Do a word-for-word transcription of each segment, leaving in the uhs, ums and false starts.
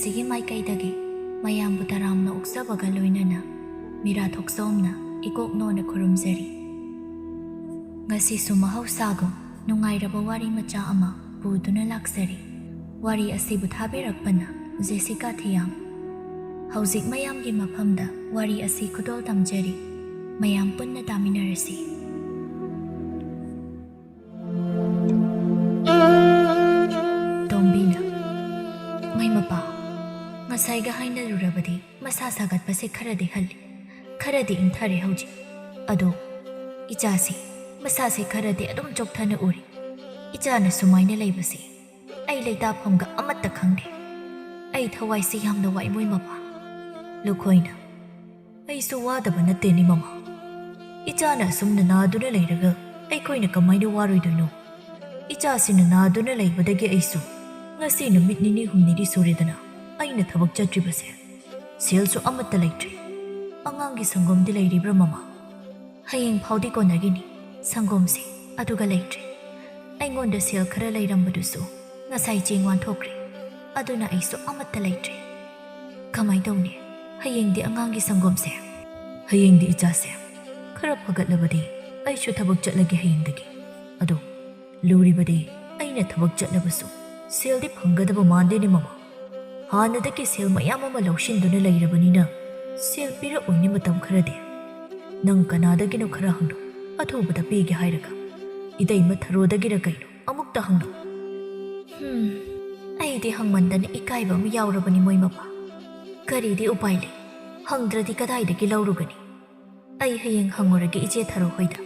ꯁꯤꯒꯤ ꯃꯥꯏꯀꯩꯗꯒꯤ ꯃꯌꯥꯝꯕꯨ ꯇꯔꯥꯝꯅ ꯑꯣꯛꯆꯕꯒ ꯂꯣꯏꯅꯅ ꯃꯤꯔꯥ ꯊꯣꯛꯆꯣꯝꯅ ꯏꯀꯣꯛ ꯅꯣꯟꯅ ꯈꯨꯔꯨꯝꯖꯔꯤ꯫ ꯉꯁꯤꯁꯨ ꯃꯍꯧꯁꯥꯒꯨꯝ ꯅꯨꯡꯉꯥꯏꯔꯕ ꯋꯥꯔꯤ ꯃꯆꯥ ꯑꯃ ꯄꯨꯗꯨꯅ ꯂꯥꯛꯆꯔꯤ꯫ ꯋꯥꯔꯤ ꯑꯁꯤꯕꯨ ꯊꯥꯕꯤꯔꯛꯄꯅ ꯖꯦꯁꯤꯀꯥ ꯊꯤꯌꯥꯝ꯫ ꯍꯧꯖꯤꯛ ꯃꯌꯥꯝꯒꯤ ꯃꯐꯝꯗ ꯋꯥꯔꯤ ꯑꯁꯤ ꯈꯨꯗꯣꯜ ꯇꯝꯖꯔꯤ꯫ ꯃꯌꯥꯝ ꯄꯨꯟꯅ ꯇꯥꯃꯤꯟꯅꯔꯁꯤ꯫ ꯇꯣꯝꯕꯤꯅ, "ꯃꯩ ꯃꯄꯥ, ꯉꯁꯥꯏꯒ ꯍꯥꯏꯅꯔꯨꯔꯕꯗꯤ ꯃꯁꯥ ꯁꯥꯒꯠꯄꯁꯦ ꯈꯔꯗꯤ ꯍꯜꯂꯤ, ꯈꯔꯗꯤ ꯏꯪꯊꯔꯦ ꯍꯧꯖꯤꯛ꯫ ꯑꯗꯣ ꯏꯆꯥꯁꯤ ꯃꯁꯥꯁꯦ ꯈꯔꯗꯤ ꯑꯗꯨꯝ ꯆꯣꯛꯊꯅ ꯎꯔꯤ꯫ ꯏꯆꯥꯅ ꯁꯨꯃꯥꯏꯅ ꯂꯩꯕꯁꯦ ꯑꯩ ꯂꯩꯇꯥꯐꯝꯒ ꯑꯃꯠꯇ ꯈꯪꯗꯦ꯫ ꯑꯩ ꯊꯋꯥꯏꯁꯤ ꯌꯥꯝꯅ ꯋꯥꯏ ꯃꯣꯏ ꯃꯄꯥ꯫" ꯂꯨꯈꯣꯏꯅ, "ꯑꯩꯁꯨ ꯋꯥꯗꯕ ꯅꯠꯇꯦꯅꯦ ꯃꯃꯥ꯫ ꯏꯆꯥꯅ ꯑꯁꯨꯝꯅ ꯅꯥꯗꯨꯅ ꯂꯩꯔꯒ ꯑꯩꯈꯣꯏꯅ ꯀꯃꯥꯏꯅ ꯋꯥꯔꯣꯏꯗꯣꯏꯅꯣ? ꯏꯆꯥꯁꯤꯅ ꯅꯥꯗꯨꯅ ꯂꯩꯕꯗꯒꯤ ꯑꯩꯁꯨ ꯉꯁꯤ ꯅꯨꯃꯤꯠ ꯅꯤꯅꯤ ꯍꯨꯝꯅꯤꯗꯤ ꯁꯨꯔꯦꯗꯅ ꯑꯩꯅ ꯊꯕꯛ ꯆꯠꯇ꯭ꯔꯤꯕꯁꯦ꯫ ꯁꯦꯜꯁꯨ ꯑꯃꯠꯇ ꯂꯩꯇ꯭ꯔꯦ꯫ ꯑꯉꯥꯡꯒꯤ ꯁꯪꯒꯣꯝꯗꯤ ꯂꯩꯔꯤꯕ꯭ꯔꯥ ꯃꯃꯥ?" "ꯍꯌꯦꯡ ꯐꯥꯎꯗꯤ ꯀꯣꯟꯅꯒꯤꯅꯤ ꯁꯪꯒꯣꯝꯁꯦ, ꯑꯗꯨꯒ ꯂꯩꯇ꯭ꯔꯦ꯫ ꯑꯩꯉꯣꯟꯗ ꯁꯦꯜ ꯈꯔ ꯂꯩꯔꯝꯕꯗꯨꯁꯨ ꯉꯁꯥꯏ ꯆꯦꯡ ꯋꯥꯟꯊꯣꯛꯈ꯭ꯔꯦ꯫ ꯑꯗꯨꯅ ꯑꯩꯁꯨ ꯑꯃꯠꯇ ꯂꯩꯇ꯭ꯔꯦ꯫ ꯀꯃꯥꯏ ꯇꯧꯅꯤ? ꯍꯌꯦꯡꯗꯤ ꯑꯉꯥꯡꯒꯤ ꯁꯪꯒꯣꯝꯁꯦ?" "ꯍꯌꯦꯡꯗꯤ ꯏꯆꯥꯁꯦ ꯈꯔ ꯐꯒꯠꯂꯕꯗꯤ ꯑꯩꯁꯨ ꯊꯕꯛ ꯆꯠꯂꯒꯦ ꯍꯌꯦꯡꯗꯒꯤ꯫ ꯑꯗꯣ ꯂꯨꯔꯤꯕꯗꯤ ꯑꯩꯅ ꯊꯕꯛ ꯆꯠꯂꯕꯁꯨ ꯁꯦꯜꯗꯤ ꯐꯪꯒꯗꯕ ꯃꯥꯟꯗꯦꯅꯦ ꯃꯃꯥ꯫ ꯍꯥꯟꯅꯗꯒꯤ ꯁꯦꯜ ꯃꯌꯥꯝ ꯑꯃ ꯂꯧꯁꯤꯟꯗꯨꯅ ꯂꯩꯔꯕꯅꯤꯅ ꯁꯦꯜ ꯄꯤꯔꯛꯑꯣꯏꯅꯦ ꯃꯇꯝ ꯈꯔꯗꯤ꯫ ꯅꯪ ꯀꯅꯥꯗꯒꯤꯅꯣ ꯈꯔ ꯍꯪꯉꯨ, ꯑꯊꯨꯕꯗ ꯄꯤꯒꯦ ꯍꯥꯏꯔꯒ꯫ ꯏꯇꯩꯃ ꯊꯔꯣꯗꯒꯤꯔ ꯀꯩꯅꯣ ꯑꯃꯨꯛꯇ ꯍꯪꯉꯨ꯫" ꯍꯝ, ꯑꯩꯗꯤ ꯍꯪꯃꯟꯗꯅ ꯏꯀꯥꯏꯕ ꯑꯃ ꯌꯥꯎꯔꯕꯅꯤ ꯃꯣꯏ ꯃꯄꯥ꯫ ꯀꯔꯤꯗꯤ ꯎꯄꯥꯏ ꯂꯩ? ꯍꯪꯗ꯭ꯔꯗꯤ ꯀꯗꯥꯏꯗꯒꯤ ꯂꯧꯔꯨꯒꯅꯤ? ꯑꯩ ꯍꯌꯦꯡ ꯍꯪꯉꯨꯔꯒꯦ ꯏꯆꯦ ꯊꯔꯣ ꯍꯣꯏꯗ꯫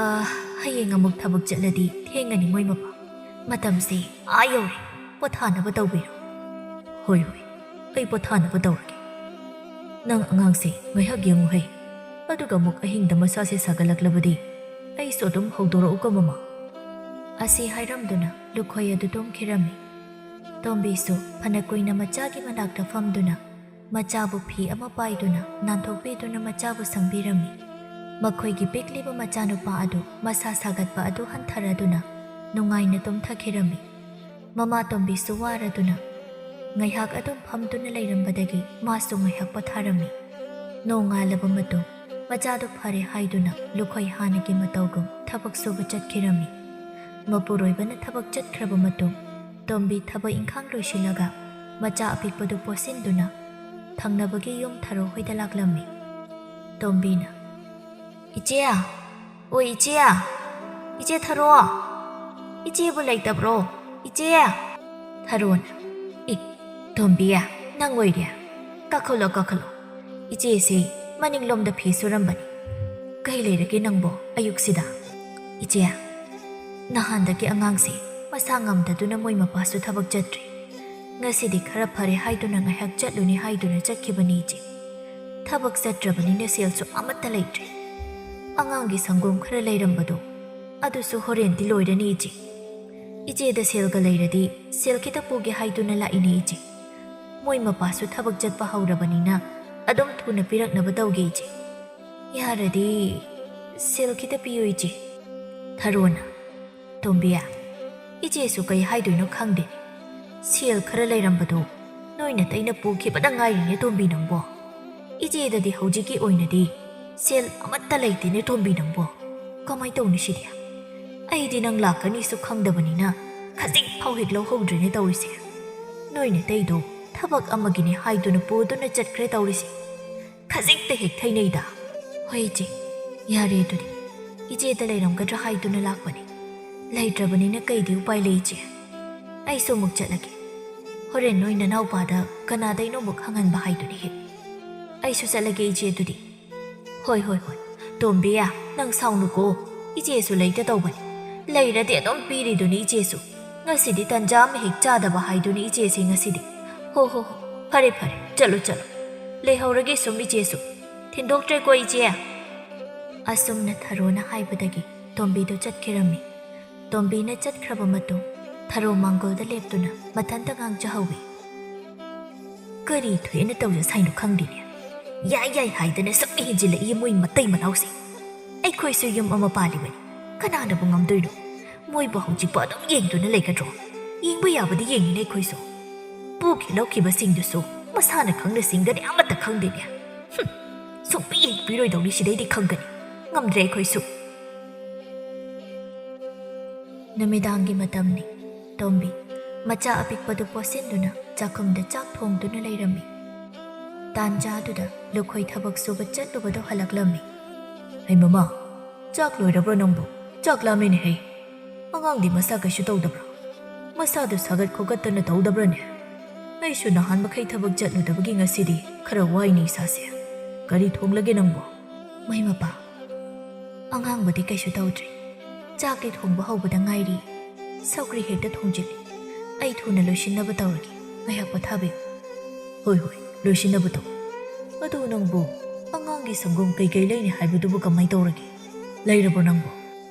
ꯑ, ꯍꯌꯦꯡ ꯑꯃꯨꯛ ꯊꯕꯛ ꯆꯠꯂꯗꯤ ꯊꯦꯡꯉꯅꯤ ꯃꯣꯏ ꯃꯄꯥ꯫ ꯃꯇꯝꯁꯦ ꯑꯥ ꯌꯧꯔꯦ, ꯄꯣꯊꯥꯅꯕ ꯇꯧꯕꯤꯔꯣ꯫ "ꯍꯣꯏ, ꯍꯣꯏ, ꯑꯩ ꯄꯣꯊꯥꯅꯕ ꯇꯧꯔꯒꯦ꯫ ꯅꯪ ꯑꯉꯥꯡꯁꯦ ꯉꯥꯏꯍꯥꯛ ꯌꯦꯡꯉꯨ ꯍꯩ, ꯑꯗꯨꯒ ꯑꯃꯨꯛ ꯑꯍꯤꯡꯗ ꯃꯁꯥꯁꯦ ꯁꯥꯒꯠꯂꯛꯂꯕꯗꯤ ꯑꯩꯁꯨ ꯑꯗꯨꯝ ꯍꯧꯗꯣꯔꯛꯎꯀꯣ ꯃꯃꯥ꯫" ꯑꯁꯤ ꯍꯥꯏꯔꯝꯗꯨꯅ ꯂꯨꯈꯣꯏ ꯑꯗꯨ ꯇꯨꯝꯈꯤꯔꯝꯃꯤ꯫ ꯇꯣꯝꯕꯤꯁꯨ ꯐꯅ ꯀꯨꯏꯅ ꯃꯆꯥꯒꯤ ꯃꯅꯥꯛꯇ ꯐꯝꯗꯨꯅ ꯃꯆꯥꯕꯨ ꯐꯤ ꯑꯃ ꯄꯥꯏꯗꯨꯅ ꯅꯥꯟꯊꯣꯛꯄꯤꯗꯨꯅ ꯃꯆꯥꯕꯨ ꯁꯪꯕꯤꯔꯝꯃꯤ꯫ ꯃꯈꯣꯏꯒꯤ ꯄꯤꯛꯂꯤꯕ ꯃꯆꯥꯅꯨꯄꯥ ꯑꯗꯨ ꯃꯁꯥ ꯁꯥꯒꯠꯄ ꯑꯗꯨ ꯍꯟꯊꯔꯗꯨꯅ ꯅꯨꯡꯉꯥꯏꯅ ꯇꯨꯝꯊꯈꯤꯔꯝꯃꯤ꯫ ꯃꯃꯥ ꯇꯣꯝꯕꯤꯁꯨ ꯋꯥꯔꯗꯨꯅ, ꯉꯥꯏꯍꯥꯛ ꯑꯗꯨꯝ ꯐꯝꯗꯨꯅ ꯂꯩꯔꯝꯕꯗꯒꯤ ꯃꯥꯁꯨ ꯉꯥꯏꯍꯥꯛ ꯄꯣꯊꯥꯔꯝꯃꯤ꯫ ꯅꯣꯡꯉꯥꯜꯂꯕ ꯃꯇꯨꯡ ꯃꯆꯥꯗꯨ ꯐꯔꯦ ꯍꯥꯏꯗꯨꯅ ꯂꯨꯈꯣꯏ ꯍꯥꯟꯅꯒꯤ ꯃꯇꯧꯒꯨꯝ ꯊꯕꯛ ꯁꯨꯕ ꯆꯠꯈꯤꯔꯝꯃꯤ꯫ ꯃꯄꯨꯔꯣꯏꯕꯅ ꯊꯕꯛ ꯆꯠꯈ꯭ꯔꯕ ꯃꯇꯨꯡ ꯇꯣꯝꯕꯤ ꯊꯕꯛ ꯏꯪꯈꯥꯡ ꯂꯣꯏꯁꯤꯜꯂꯒ ꯃꯆꯥ ꯑꯄꯤꯛꯄꯗꯨ ꯄꯣꯠꯁꯤꯟꯗꯨꯅ ꯊꯪꯅꯕꯒꯤ ꯌꯨꯝ ꯊꯔꯣ ꯍꯣꯏꯗ ꯂꯥꯛꯂꯝꯃꯤ꯫ ꯇꯣꯝꯕꯤꯅ, "ꯏꯆꯦ! ꯑꯣ ꯏꯆꯦ! ꯏꯆꯦ ꯊꯔꯣ! ꯏꯆꯦꯕꯨ ꯂꯩꯇꯕ꯭ꯔꯣ? ꯏꯆꯦ!" ꯊꯔꯣꯅ, "ꯑꯦ, ꯇꯣꯝꯕꯤ, ꯅꯪ ꯑꯣꯏꯔꯦ? ꯀꯥꯈꯠꯂꯣ, ꯀꯥꯈꯠꯂꯣ꯫ ꯏꯆꯦꯁꯤ ꯃꯅꯤꯡꯂꯣꯝꯗ ꯐꯤ ꯁꯨꯔꯝꯕꯅꯤ꯫ ꯀꯩ ꯂꯩꯔꯒꯦ ꯅꯪꯕꯣ ꯑꯌꯨꯛꯁꯤꯗ?" "ꯏꯆꯦ, ꯅꯍꯥꯟꯗꯒꯤ ꯑꯉꯥꯡꯁꯦ ꯃꯁꯥ ꯉꯝꯗꯗꯨꯅ ꯃꯣꯏ ꯃꯄꯥꯁꯨ ꯊꯕꯛ ꯆꯠꯇ꯭ꯔꯦ꯫ ꯉꯁꯤꯗꯤ ꯈꯔ ꯐꯔꯦ ꯍꯥꯏꯗꯨꯅ ꯉꯥꯏꯍꯥꯛ ꯆꯠꯂꯨꯅꯤ ꯍꯥꯏꯗꯨꯅ ꯆꯠꯈꯤꯕꯅꯤ ꯏꯆꯦ꯫ ꯊꯕꯛ ꯆꯠꯇ꯭ꯔꯕꯅꯤꯅ ꯁꯦꯜꯁꯨ ꯑꯃꯠꯇ ꯂꯩꯇ꯭ꯔꯦ꯫ ꯑꯉꯥꯡꯒꯤ ꯁꯪꯒꯣꯝ ꯈꯔ ꯂꯩꯔꯝꯕꯗꯣ ꯑꯗꯨꯁꯨ ꯍꯣꯔꯦꯟꯗꯤ ꯂꯣꯏꯔꯅꯤ ꯏꯆꯦ꯫ ꯏꯆꯦꯗ ꯁꯦꯜꯒ ꯂꯩꯔꯗꯤ ꯁꯦꯜ ꯈꯤꯇ ꯄꯨꯒꯦ ꯍꯥꯏꯗꯨꯅ ꯂꯥꯛꯏꯅꯦ ꯏꯆꯦ꯫ ꯃꯣꯏ ꯃꯄꯥꯁꯨ ꯊꯕꯛ ꯆꯠꯄ ꯍꯧꯔꯕꯅꯤꯅ ꯑꯗꯨꯝ ꯊꯨꯅ ꯄꯤꯔꯛꯅꯕ ꯇꯧꯒꯦ ꯏꯆꯦ꯫ ꯌꯥꯔꯗꯤ ꯁꯦꯜ ꯈꯤꯇ ꯄꯤꯌꯨ ꯏꯆꯦ꯫" ꯊꯔꯣꯅ, "ꯇꯣꯝꯕꯤ, ꯏꯆꯦꯁꯨ ꯀꯩ ꯍꯥꯏꯗꯣꯏꯅꯣ ꯈꯪꯗꯦ꯫ ꯁꯦꯜ ꯈꯔ ꯂꯩꯔꯝꯕꯗꯣ ꯅꯣꯏ ꯅꯇꯩꯅ ꯄꯨꯈꯤꯕꯗ ꯉꯥꯏꯔꯤꯅꯦ ꯇꯣꯝꯕꯤ ꯅꯪꯕꯣ꯫ ꯏꯆꯦꯗꯗꯤ ꯍꯧꯖꯤꯛꯀꯤ ꯑꯣꯏꯅꯗꯤ ꯁꯦꯜ ꯑꯃꯠꯇ ꯂꯩꯇꯦꯅꯦ ꯇꯣꯝꯕꯤ ꯅꯪꯕꯣ꯫ ꯀꯃꯥꯏ ꯇꯧꯅꯤ ꯁꯤꯗꯤ? ꯑꯩꯗꯤ ꯅꯪ ꯂꯥꯛꯀꯅꯤꯁꯨ ꯈꯪꯗꯕꯅꯤꯅ ꯈꯖꯤꯛ ꯐꯥꯎ ꯍꯦꯛ ꯂꯧꯍꯧꯗ꯭ꯔꯦꯅꯦ ꯇꯧꯔꯤꯁꯦ꯫ ꯅꯣꯏ ꯅꯇꯩꯗꯣ ꯊꯕꯛ ꯑꯃꯒꯤꯅꯦ ꯍꯥꯏꯗꯨꯅ ꯄꯨꯗꯨꯅ ꯆꯠꯈ꯭ꯔꯦ ꯇꯧꯔꯤꯁꯦ꯫ ꯈꯖꯤꯛꯇ ꯍꯦꯛ ꯊꯩꯅꯩꯗ꯫" "ꯍꯣꯏ ꯏꯆꯦ, ꯌꯥꯔꯦ ꯑꯗꯨꯗꯤ꯫ ꯏꯆꯦꯗ ꯂꯩꯔꯝꯒꯗ꯭ꯔꯥ ꯍꯥꯏꯗꯨꯅ ꯂꯥꯛꯄꯅꯦ꯫ ꯂꯩꯇ꯭ꯔꯕꯅꯤꯅ ꯀꯩꯗꯤ ꯎꯄꯥꯏ ꯂꯩ ꯏꯆꯦ꯫ ꯑꯩꯁꯨ ꯑꯃꯨꯛ ꯆꯠꯂꯒꯦ꯫ ꯍꯣꯔꯦꯟ ꯅꯣꯏ ꯅꯅꯥꯎꯄꯥꯗ ꯀꯅꯥꯗꯩꯅꯣ ꯑꯃꯨꯛ ꯍꯪꯍꯟꯕ ꯍꯥꯏꯗꯨꯅꯤ ꯍꯦꯛ꯫ ꯑꯩꯁꯨ ꯆꯠꯂꯒꯦ ꯏꯆꯦ ꯑꯗꯨꯗꯤ꯫" "ꯍꯣꯏ, ꯍꯣꯏ, ꯍꯣꯏ꯫ ꯇꯣꯝꯕꯤ, ꯅꯪ ꯁꯥꯎꯅꯨꯀꯣ꯫ ꯏꯆꯦꯁꯨ ꯂꯩꯇ ꯇꯧꯕꯅꯤ꯫ ꯂꯩꯔꯗꯤ ꯑꯗꯨꯝ ꯄꯤꯔꯤꯗꯨꯅꯤ ꯏꯆꯦꯁꯨ꯫ ꯉꯁꯤꯗꯤ ꯇꯟꯖꯥ ꯑꯃ ꯍꯦꯛ ꯆꯥꯗꯕ ꯍꯥꯏꯗꯨꯅꯤ ꯏꯆꯦꯁꯦ ꯉꯁꯤꯗꯤ꯫ ꯍꯣ, ꯍꯣ, ꯍꯣ꯫ ꯐꯔꯦ, ꯐꯔꯦ꯫ ꯆꯠꯂꯨ, ꯆꯠꯂꯨ꯫ ꯂꯩꯍꯧꯔꯒꯦ ꯁꯨꯝ ꯏꯆꯦꯁꯨ꯫ ꯊꯤꯟꯗꯣꯛꯇ꯭ꯔꯦꯀꯣ ꯏꯆꯦ꯫" ꯑꯁꯨꯝꯅ ꯊꯔꯣꯅ ꯍꯥꯏꯕꯗꯒꯤ ꯇꯣꯝꯕꯤꯗꯨ ꯆꯠꯈꯤꯔꯝꯃꯤ꯫ ꯇꯣꯝꯕꯤꯅ ꯆꯠꯈ꯭ꯔꯕ ꯃꯇꯨꯡ ꯊꯔꯣ ꯃꯥꯡꯒꯣꯜꯗ ꯂꯦꯞꯇꯨꯅ ꯃꯊꯟꯇ ꯉꯥꯡꯖꯍꯧꯏ꯫ "ꯀꯔꯤ ꯊꯣꯛꯑꯦꯅ ꯇꯧꯖ ꯁꯥꯏꯅꯣ ꯈꯪꯗꯦꯅꯦ꯫ ꯌꯥꯏ ꯌꯥꯏ ꯍꯥꯏꯗꯅ ꯁꯨꯝ ꯍꯦꯟꯖꯤꯜꯂꯛꯏ ꯃꯣꯏ ꯃꯇꯩ ꯃꯅꯥꯎꯁꯦ꯫ ꯑꯩꯈꯣꯏꯁꯨ ꯌꯨꯝ ꯑꯃ ꯄꯥꯜꯂꯤꯕꯅꯤ, ꯀꯅꯥꯅꯕꯨ ꯉꯝꯗꯣꯏꯅꯣ? ꯃꯣꯏꯕꯨ ꯍꯧꯖꯤꯛꯄꯨ ꯑꯗꯨꯝ ꯌꯦꯡꯗꯨꯅ ꯂꯩꯒꯗ꯭ꯔꯣ? ꯌꯦꯡꯕ ꯌꯥꯕꯗꯤ ꯌꯦꯡꯉꯤꯅꯦ ꯑꯩꯈꯣꯏꯁꯨ꯫" ꯄꯨꯈꯤ ꯂꯧꯈꯤꯕꯁꯤꯡꯗꯨꯁꯨ ꯃꯁꯥꯅ ꯈꯪꯅ ꯁꯤꯡꯒꯅꯤ, ꯑꯃꯠꯇ ꯈꯪꯗꯦꯅꯦ꯫ ꯍꯨꯝ, ꯁꯨꯡꯄꯤ ꯍꯦꯛ ꯄꯤꯔꯣꯏꯗꯧꯅꯤ, ꯁꯤꯗꯩꯗꯤ ꯈꯪꯒꯅꯤ꯫ ꯉꯝꯗ꯭ꯔꯦ ꯑꯩꯈꯣꯏꯁꯨ꯫ ꯅꯨꯃꯤꯗꯥꯡꯒꯤ ꯃꯇꯝꯅꯤ꯫ ꯇꯣꯝꯕꯤ ꯃꯆꯥ ꯑꯄꯤꯛꯄꯗꯨ ꯄꯣꯠꯁꯤꯟꯗꯨꯅ ꯆꯥꯛꯈꯨꯝꯗ ꯆꯥꯛ ꯊꯣꯡꯗꯨꯅ ꯂꯩꯔꯝꯃꯤ꯫ ꯇꯥꯟꯖꯥꯗꯨꯗ ꯂꯨꯈꯣꯏ ꯊꯕꯛ ꯁꯨꯕ ꯆꯠꯂꯨꯕꯗꯣ ꯍꯜꯂꯛꯂꯝꯃꯤ꯫ "ꯍꯩ ꯃꯃꯥ, ꯆꯥꯛ ꯂꯣꯏꯔꯕ꯭ꯔꯣ ꯅꯪꯕꯨ? ꯆꯥꯛ ꯂꯥꯝꯃꯦꯅꯦ ꯍꯩ꯫ ꯑꯉꯥꯡꯗꯤ ꯃꯁꯥ ꯀꯩꯁꯨ ꯇꯧꯗꯕ꯭ꯔꯣ? ꯃꯁꯥꯗꯨ ꯁꯥꯒꯠ ꯈꯣꯒꯠꯇꯅ ꯇꯧꯗꯕ꯭ꯔꯅꯦ? ꯑꯩꯁꯨ ꯅꯍꯥꯟ ꯃꯈꯩ ꯊꯕꯛ ꯆꯠꯂꯨꯗꯕꯒꯤ ꯉꯁꯤꯗꯤ ꯈꯔ ꯋꯥꯏꯅꯦ ꯏꯁꯥꯁꯦ꯫ ꯀꯔꯤ ꯊꯣꯡꯂꯒꯦ ꯅꯪꯕꯨ?" "ꯃꯣꯏ ꯃꯄꯥ, ꯑꯉꯥꯡꯕꯨꯗꯤ ꯀꯩꯁꯨ ꯇꯧꯗ꯭ꯔꯤ꯫ ꯆꯥꯛꯇꯤ ꯊꯣꯡꯕ ꯍꯧꯕꯗ ꯉꯥꯏꯔꯤ꯫ ꯁꯧꯒ꯭ꯔꯤ ꯍꯦꯛꯇ ꯊꯣꯡꯖꯤꯜꯂꯤ꯫ ꯑꯩ ꯊꯨꯅ ꯂꯣꯏꯁꯤꯟꯅꯕ ꯇꯧꯔꯒꯦ꯫ ꯉꯥꯏꯍꯥꯛ ꯄꯣꯊꯥꯕꯤꯌꯨ꯫" "ꯍꯣꯏ, ꯍꯣꯏ, ꯂꯣꯏꯁꯤꯟꯅꯕ ꯇꯧ꯫ ꯑꯗꯨ ꯅꯪꯕꯨ ꯑꯉꯥꯡꯒꯤ ꯁꯪꯒꯣꯝ ꯀꯩꯀꯩ ꯂꯩꯅꯤ ꯍꯥꯏꯕꯗꯨꯕꯨ ꯀꯃꯥꯏ ꯇꯧꯔꯒꯦ? ꯂꯩꯔꯕꯣ ꯅꯪꯕꯨ?"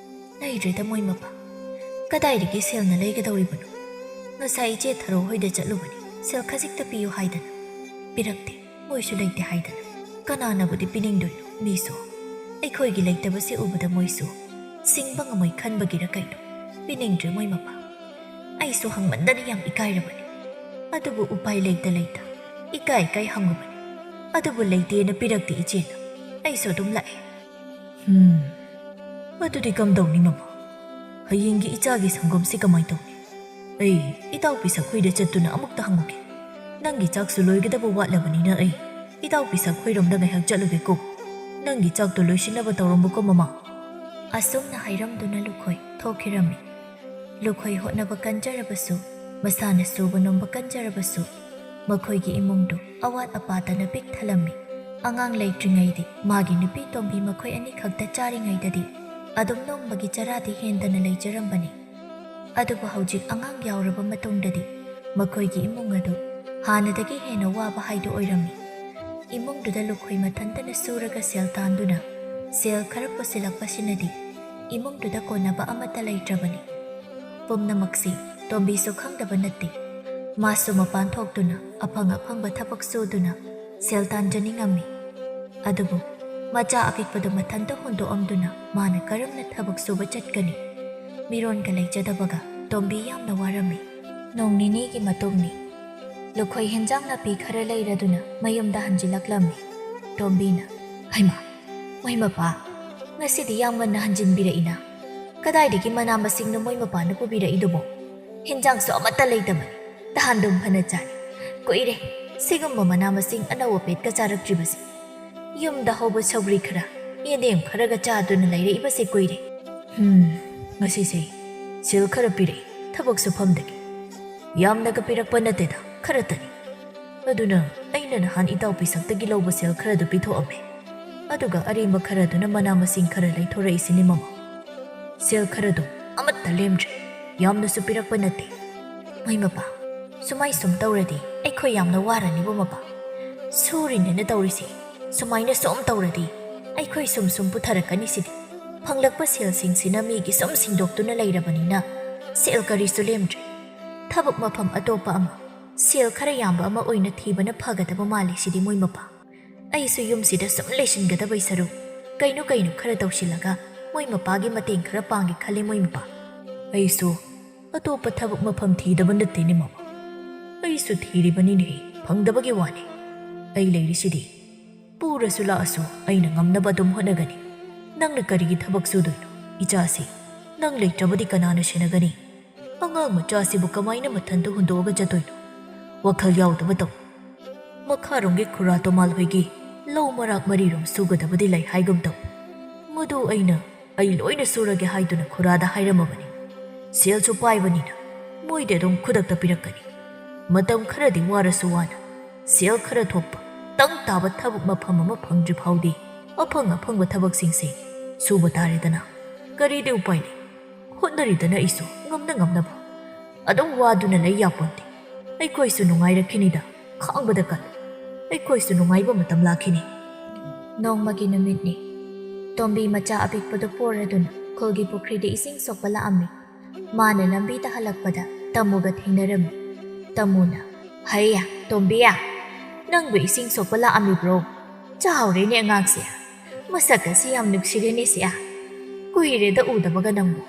"ꯂꯩꯗ꯭ꯔꯦꯗ ꯃꯣꯏ ꯃꯄꯥ꯫ ꯀꯗꯥꯏꯗꯒꯤ ꯁꯦꯜꯅ ꯂꯩꯒꯗꯧꯔꯤꯕꯅꯣ? ꯉꯁꯥꯏ ꯏꯆꯦ ꯊꯔꯣ ꯍꯣꯏꯗ ꯆꯠꯂꯨꯕꯅꯤ, ꯁꯦꯜ ꯈꯖꯤꯛꯇ ꯄꯤꯌꯨ ꯍꯥꯏꯗꯅ꯫ ꯄꯤꯔꯛꯇꯦ, ꯃꯣꯏꯁꯨ ꯂꯩꯇꯦ ꯍꯥꯏꯗꯅ꯫ ꯀꯅꯥꯅꯕꯨꯗꯤ ꯄꯤꯅꯤꯡꯗꯣꯏꯅꯣ? ꯃꯤꯁꯨ ꯑꯩꯈꯣꯏꯒꯤ ꯂꯩꯇꯕꯁꯦ ꯎꯕꯗ ꯃꯣꯏꯁꯨ ꯁꯤꯡꯕ ꯉꯝꯃꯣꯏ ꯈꯟꯕꯒꯤꯔ ꯀꯩꯅꯣ, ꯄꯤꯅꯤꯡꯗ꯭ꯔꯦ ꯃꯣꯏ ꯃꯄꯥ꯫ ꯑꯩꯁꯨ ꯍꯪꯃꯟꯗꯅ ꯌꯥꯝ ꯏꯀꯥꯏꯔꯕꯅꯤ꯫ ꯑꯗꯨꯕꯨ ꯎꯄꯥꯏ ꯂꯩꯇ ꯂꯩꯇ ꯏꯀꯥꯏ ꯏꯀꯥꯏ ꯍꯪꯉꯨꯕꯅꯤ꯫ ꯑꯗꯨꯕꯨ ꯂꯩꯇꯦꯅ ꯄꯤꯔꯛꯇꯦ ꯏꯆꯦꯅ꯫ ꯑꯩꯁꯨ ꯑꯗꯨꯝ ꯂꯥꯛꯑꯦ꯫" "ꯍꯝ, ꯑꯗꯨꯗꯤ ꯀꯝꯗꯧꯅꯤ ꯃꯃꯥ? ꯍꯌꯦꯡꯒꯤ ꯏꯆꯥꯒꯤ ꯁꯪꯒꯣꯝꯁꯤ ꯀꯃꯥꯏ ꯇꯧꯅꯤ? ꯑꯩ ꯏꯇꯥꯎ ꯄꯤꯁꯛ ꯍꯣꯏꯗ ꯆꯠꯇꯨꯅ ꯑꯃꯨꯛꯇ ꯍꯪꯉꯨꯒꯦ꯫ ꯅꯪꯒꯤ ꯆꯥꯛꯁꯨ ꯂꯣꯏꯒꯗꯕ ꯋꯥꯠꯂꯕꯅꯤꯅ ꯑꯩ ꯏꯇꯥꯎ ꯄꯤꯁꯛ ꯍꯣꯏꯔꯣꯝꯗ ꯉꯥꯏꯍꯥꯛ ꯆꯠꯂꯨꯒꯦꯀꯣ꯫ ꯅꯪꯒꯤ ꯆꯥꯛꯇꯣ ꯂꯣꯏꯁꯤꯟꯅꯕ ꯇꯧꯔꯝꯃꯨꯀꯣ ꯃꯃꯥ꯫" ꯑꯁꯨꯝꯅ ꯍꯥꯏꯔꯝꯗꯨꯅ ꯂꯨꯈꯣꯏ ꯊꯣꯛꯈꯤꯔꯝꯃꯤ꯫ ꯂꯨꯈꯣꯏ ꯍꯣꯠꯅꯕ ꯀꯟꯖꯔꯕꯁꯨ, ꯃꯁꯥꯅ ꯁꯨꯕ ꯅꯣꯝꯕ ꯀꯟꯖꯔꯕꯁꯨ, ꯃꯈꯣꯏꯒꯤ ꯏꯃꯨꯡꯗꯨ ꯑꯋꯥꯠ ꯑꯄꯥꯇꯅ ꯄꯤꯛ ꯊꯜꯂꯝꯃꯤ꯫ ꯑꯉꯥꯡ ꯂꯩꯇ꯭ꯔꯤꯉꯩꯗꯤ ꯃꯥꯒꯤ ꯅꯨꯄꯤ ꯇꯣꯝꯕꯤ ꯃꯈꯣꯏ ꯑꯅꯤꯈꯛꯇ ꯆꯥꯔꯤꯉꯩꯗꯗꯤ ꯑꯗꯨꯝ ꯅꯣꯡꯃꯒꯤ ꯆꯔꯥꯗꯤ ꯍꯦꯟꯗꯅ ꯂꯩꯖꯔꯝꯕꯅꯤ꯫ ꯑꯗꯨꯕꯨ ꯍꯧꯖꯤꯛ ꯑꯉꯥꯡ ꯌꯥꯎꯔꯕ ꯃꯇꯨꯡꯗꯗꯤ ꯃꯈꯣꯏꯒꯤ ꯏꯃꯨꯡ ꯑꯗꯨ ꯍꯥꯟꯅꯗꯒꯤ ꯍꯦꯟꯅ ꯋꯥꯕ ꯍꯥꯏꯗꯨ ꯑꯣꯏꯔꯝꯃꯤ꯫ ꯏꯃꯨꯡꯗꯨꯗ ꯂꯨꯈꯣꯏ ꯃꯊꯟꯇꯅ ꯁꯨꯔꯒ ꯁꯦꯜ ꯇꯥꯟꯗꯨꯅ ꯁꯦꯜ ꯈꯔ ꯄꯨꯁꯤꯜꯂꯛꯄꯁꯤꯅꯗꯤ ꯏꯃꯨꯡꯗꯨꯗ ꯀꯣꯟꯅꯕ ꯑꯃꯠꯇ ꯂꯩꯇ꯭ꯔꯕꯅꯤ꯫ ꯄꯨꯝꯅꯃꯛꯁꯤ ꯇꯣꯝꯕꯤꯁꯨ ꯈꯪꯗꯕ ꯅꯠꯇꯦ꯫ ꯃꯥꯁꯨ ꯃꯄꯥꯟ ꯊꯣꯛꯇꯨꯅ ꯑꯐꯪ ꯑꯐꯪꯕ ꯊꯕꯛ ꯁꯨꯗꯨꯅ ꯁꯦꯜ ꯇꯥꯟꯖꯅꯤꯡꯉꯝꯃꯤ꯫ ꯑꯗꯨꯕꯨ ꯃꯆꯥ ꯑꯄꯤꯛꯄꯗꯨ ꯃꯊꯟꯇ ꯍꯨꯟꯗꯣꯛꯑꯝꯗꯨꯅ ꯃꯥꯅ ꯀꯔꯝꯅ ꯊꯕꯛ ꯁꯨꯕ ꯆꯠꯀꯅꯤ? ꯃꯤꯔꯣꯟꯒ ꯂꯩꯖꯗꯕꯒ ꯇꯣꯝꯕꯤ ꯌꯥꯝꯅ ꯋꯥꯔꯝꯃꯤ꯫ ꯅꯣꯡ ꯅꯤꯅꯤꯒꯤ ꯃꯇꯨꯡꯅꯤ꯫ ꯂꯨꯈꯣꯏ ꯍꯦꯟꯖꯥꯡ ꯅꯥꯄꯤ ꯈꯔ ꯂꯩꯔꯗꯨꯅ ꯃꯌꯨꯝꯗ ꯍꯟꯖꯤꯜꯂꯛꯂꯝꯃꯤ꯫ ꯇꯣꯝꯕꯤꯅ, "ꯍꯩꯃꯥ, ꯃꯣꯏ ꯃꯄꯥ, ꯉꯁꯤꯗꯤ ꯌꯥꯝ ꯉꯟꯅ ꯍꯟꯖꯤꯟꯕꯤꯔꯛꯏꯅ꯫ ꯀꯗꯥꯏꯗꯒꯤ ꯃꯅꯥ ꯃꯁꯤꯡꯅꯣ ꯃꯣꯏ ꯃꯄꯥꯅ ꯄꯨꯕꯤꯔꯛꯏꯗꯨꯕꯣ? ꯍꯦꯟꯖꯥꯡꯁꯨ ꯑꯃꯠꯇ ꯂꯩꯇꯕꯅꯤ꯫ ꯇꯍꯥꯟꯗꯨꯝ ꯐꯅ ꯆꯥꯔꯦ꯫ ꯀꯨꯏꯔꯦ ꯁꯤꯒꯨꯝꯕ ꯃꯅꯥ ꯃꯁꯤꯡ ꯑꯅꯧ ꯑꯄꯦꯠꯀ ꯆꯥꯔꯛꯇ꯭ꯔꯤꯕꯁꯤ꯫ ꯌꯨꯝꯗ ꯍꯧꯕ ꯁꯧꯒ꯭ꯔꯤ ꯈꯔ, ꯌꯦꯟꯗꯦꯝ ꯈꯔꯒ ꯆꯥꯗꯨꯅ ꯂꯩꯔꯛꯏꯕꯁꯦ ꯀꯨꯏꯔꯦ꯫ ꯍꯝ, ꯉꯁꯤꯁꯦ ꯁꯦꯜ ꯈꯔ ꯄꯤꯔꯛꯏ ꯊꯕꯛ ꯁꯨꯐꯝꯗꯒꯤ꯫ ꯌꯥꯝꯅꯒ ꯄꯤꯔꯛꯄ ꯅꯠꯇꯦꯗ, ꯈꯔꯇꯅꯤ꯫ ꯑꯗꯨꯅ ꯑꯩꯅ ꯅꯍꯥꯟ ꯏꯇꯥꯎ ꯄꯤꯁꯛꯇꯒꯤ ꯂꯧꯕ ꯁꯦꯜ ꯈꯔꯗꯨ ꯄꯤꯊꯣꯛꯑꯝꯃꯦ꯫ ꯑꯗꯨꯒ ꯑꯔꯦꯝꯕ ꯈꯔꯗꯨꯅ ꯃꯅꯥ ꯃꯁꯤꯡ ꯈꯔ ꯂꯩꯊꯣꯔꯛꯏꯁꯤꯅꯤ ꯃꯃꯥ꯫ ꯁꯦꯜ ꯈꯔꯗꯨ ꯑꯃꯠꯇ ꯂꯦꯝꯗ꯭ꯔꯦ꯫ ꯌꯥꯝꯅꯁꯨ ꯄꯤꯔꯛꯄ ꯅꯠꯇꯦ꯫ ꯃꯣꯏ ꯃꯄꯥ, ꯁꯨꯃꯥꯏ ꯁꯨꯝ ꯇꯧꯔꯗꯤ ꯑꯩꯈꯣꯏ ꯌꯥꯝꯅ ꯋꯥꯔꯅꯤꯕꯣ ꯃꯄꯥ꯫ ꯁꯨꯔꯤꯅꯦꯅ ꯇꯧꯔꯤꯁꯤ ꯁꯨꯃꯥꯏꯅ ꯁꯨꯝ ꯇꯧꯔꯗꯤ ꯑꯩꯈꯣꯏ ꯁꯨꯝ ꯁꯨꯝ ꯄꯨꯊꯔꯛꯀꯅꯤ ꯁꯤꯗꯤ꯫ ꯐꯪꯂꯛꯄ ꯁꯦꯜꯁꯤꯡꯁꯤꯅ ꯃꯤꯒꯤ ꯁꯨꯝ ꯁꯤꯡꯗꯣꯛꯇꯨꯅ ꯂꯩꯔꯕꯅꯤꯅ ꯁꯦꯜ ꯀꯔꯤꯁꯨ ꯂꯦꯝꯗ꯭ꯔꯦ꯫ ꯊꯕꯛ ꯃꯐꯝ ꯑꯇꯣꯞꯄ ꯑꯃ ꯁꯦꯜ ꯈꯔ ꯌꯥꯝꯕ ꯑꯃ ꯑꯣꯏꯅ ꯊꯤꯕꯅ ꯐꯒꯗꯕ ꯃꯥꯜꯂꯤ ꯁꯤꯗꯤ ꯃꯣꯏ ꯃꯄꯥ꯫ ꯑꯩꯁꯨ ꯌꯨꯝꯁꯤꯗ ꯁꯨꯝ ꯂꯩꯁꯤꯟꯒꯗꯕꯩ ꯁꯔꯨꯛ ꯀꯩꯅꯣ ꯀꯩꯅꯣ ꯈꯔ ꯇꯧꯁꯤꯜꯂꯒ ꯃꯣꯏ ꯃꯄꯥꯒꯤ ꯃꯇꯦꯡ ꯈꯔ ꯄꯥꯡꯒꯦ ꯈꯜꯂꯦ ꯃꯣꯏ ꯃꯄꯥ꯫ ꯑꯩꯁꯨ ꯑꯇꯣꯞꯄ ꯊꯕꯛ ꯃꯐꯝ ꯊꯤꯗꯕ ꯅꯠꯇꯦꯅꯦ ꯃꯃꯥ꯫ ꯑꯩꯁꯨ ꯊꯤꯔꯤꯕꯅꯤꯅꯦ, ꯐꯪꯗꯕꯒꯤ ꯋꯥꯅꯤ꯫ ꯑꯩ ꯂꯩꯔꯤꯁꯤꯗꯤ꯫ ꯄꯨꯔꯁꯨ ꯂꯥꯛꯑꯁꯨ ꯑꯩꯅ ꯉꯝꯅꯕ ꯑꯗꯨꯝ ꯍꯣꯠꯅꯒꯅꯤ꯫ ꯅꯪꯅ ꯀꯔꯤꯒꯤ ꯊꯕꯛ ꯁꯨꯗꯣꯏꯅꯣ? ꯏꯆꯥꯁꯤ ꯅꯪ ꯂꯩꯇ꯭ꯔꯕꯗꯤ ꯀꯅꯥꯅ ꯁꯦꯟꯅꯒꯅꯤ? ꯑꯉꯥꯡ ꯃꯆꯥꯁꯤꯕꯨ ꯀꯃꯥꯏꯅ ꯃꯊꯟꯇ ꯍꯨꯟꯗꯣꯛꯑꯒ ꯆꯠꯇꯣꯏꯅꯣ? ꯋꯥꯈꯜ ꯌꯥꯎꯗꯕ ꯇꯧ꯫ ꯃꯈꯥꯔꯣꯝꯒꯤ ꯈꯨꯔꯥ ꯇꯣꯃꯥꯜ ꯍꯣꯏꯒꯤ ꯂꯧ ꯃꯔꯥꯛ ꯃꯔꯤꯔꯣꯝ ꯁꯨꯒꯗꯕꯗꯤ ꯂꯩ ꯍꯥꯏꯒꯨꯝ ꯇꯧ꯫ ꯃꯗꯨ ꯑꯩꯅ ꯑꯩ ꯂꯣꯏꯅ ꯁꯨꯔꯒꯦ ꯍꯥꯏꯗꯨꯅ ꯈꯨꯔꯥꯗ ꯍꯥꯏꯔꯝꯃꯕꯅꯤ꯫ ꯁꯦꯜꯁꯨ ꯄꯥꯏꯕꯅꯤꯅ ꯃꯣꯏꯗꯤ ꯑꯗꯨꯝ ꯈꯨꯗꯛꯇ ꯄꯤꯔꯛꯀꯅꯤ꯫ ꯃꯇꯝ ꯈꯔꯗꯤ ꯋꯥꯔꯁꯨ ꯋꯥꯅ ꯁꯦꯜ ꯈꯔ ꯊꯣꯛꯄ ꯇꯪ ꯇꯥꯕ ꯊꯕꯛ ꯃꯐꯝ ꯑꯃ ꯐꯪꯗ꯭ꯔꯤ ꯐꯥꯎꯗꯤ ꯑꯐꯪ ꯑꯐꯪꯕ ꯊꯕꯛꯁꯤꯡꯁꯦ ꯁꯨꯕ ꯇꯥꯔꯦꯗꯅ꯫ ꯀꯔꯤꯗꯤ ꯎꯄꯥꯏ ꯂꯩ? ꯍꯣꯠꯅꯔꯤꯗꯅ ꯑꯩꯁꯨ ꯉꯝꯅ ꯉꯝꯅꯕ꯫ ꯑꯗꯨꯝ ꯋꯥꯗꯨꯅ ꯂꯩ ꯌꯥꯄꯣꯟꯇꯦ꯫ ꯑꯩꯈꯣꯏꯁꯨ ꯅꯨꯡꯉꯥꯏꯔꯛꯈꯤꯅꯤꯗ, ꯈꯥꯡꯕꯗ ꯀꯜꯂꯨ꯫ ꯑꯩꯈꯣꯏꯁꯨ ꯅꯨꯡꯉꯥꯏꯕ ꯃꯇꯝ ꯂꯥꯛꯈꯤꯅꯤ꯫ ꯅꯣꯡꯃꯒꯤ ꯅꯨꯃꯤꯠꯅꯤ꯫ ꯇꯣꯝꯕꯤ ꯃꯆꯥ ꯑꯄꯤꯛꯄꯗꯨ ꯄꯣꯔꯗꯨꯅ ꯈꯨꯜꯒꯤ ꯄꯨꯈ꯭ꯔꯤꯗ ꯏꯁꯤꯡ ꯁꯣꯛꯄ ꯂꯥꯛꯑꯝꯃꯤ꯫ ꯃꯥꯅ ꯂꯝꯕꯤꯗ ꯍꯜꯂꯛꯄꯗ ꯇꯝꯃꯨꯒ ꯊꯦꯡꯅꯔꯝꯃꯤ꯫ ꯇꯝꯃꯨꯅ, "ꯍꯩꯌꯥ, ꯇꯣꯝꯕꯤꯌꯥ, ꯅꯪꯕꯨ ꯏꯁꯤꯡ ꯁꯣꯛꯄ ꯂꯥꯛꯑꯝꯃꯤꯕ꯭ꯔꯣ? ꯆꯥꯎꯔꯦꯅꯦ ꯑꯉꯥꯡꯁꯦ꯫ ꯃꯁꯛ ꯑꯁꯤ ꯌꯥꯝ ꯅꯨꯡꯁꯤꯔꯦꯅꯦ ꯁꯦ꯫ ꯀꯨꯏꯔꯦꯗ ꯎꯗꯕꯒ ꯅꯪꯕꯨ꯫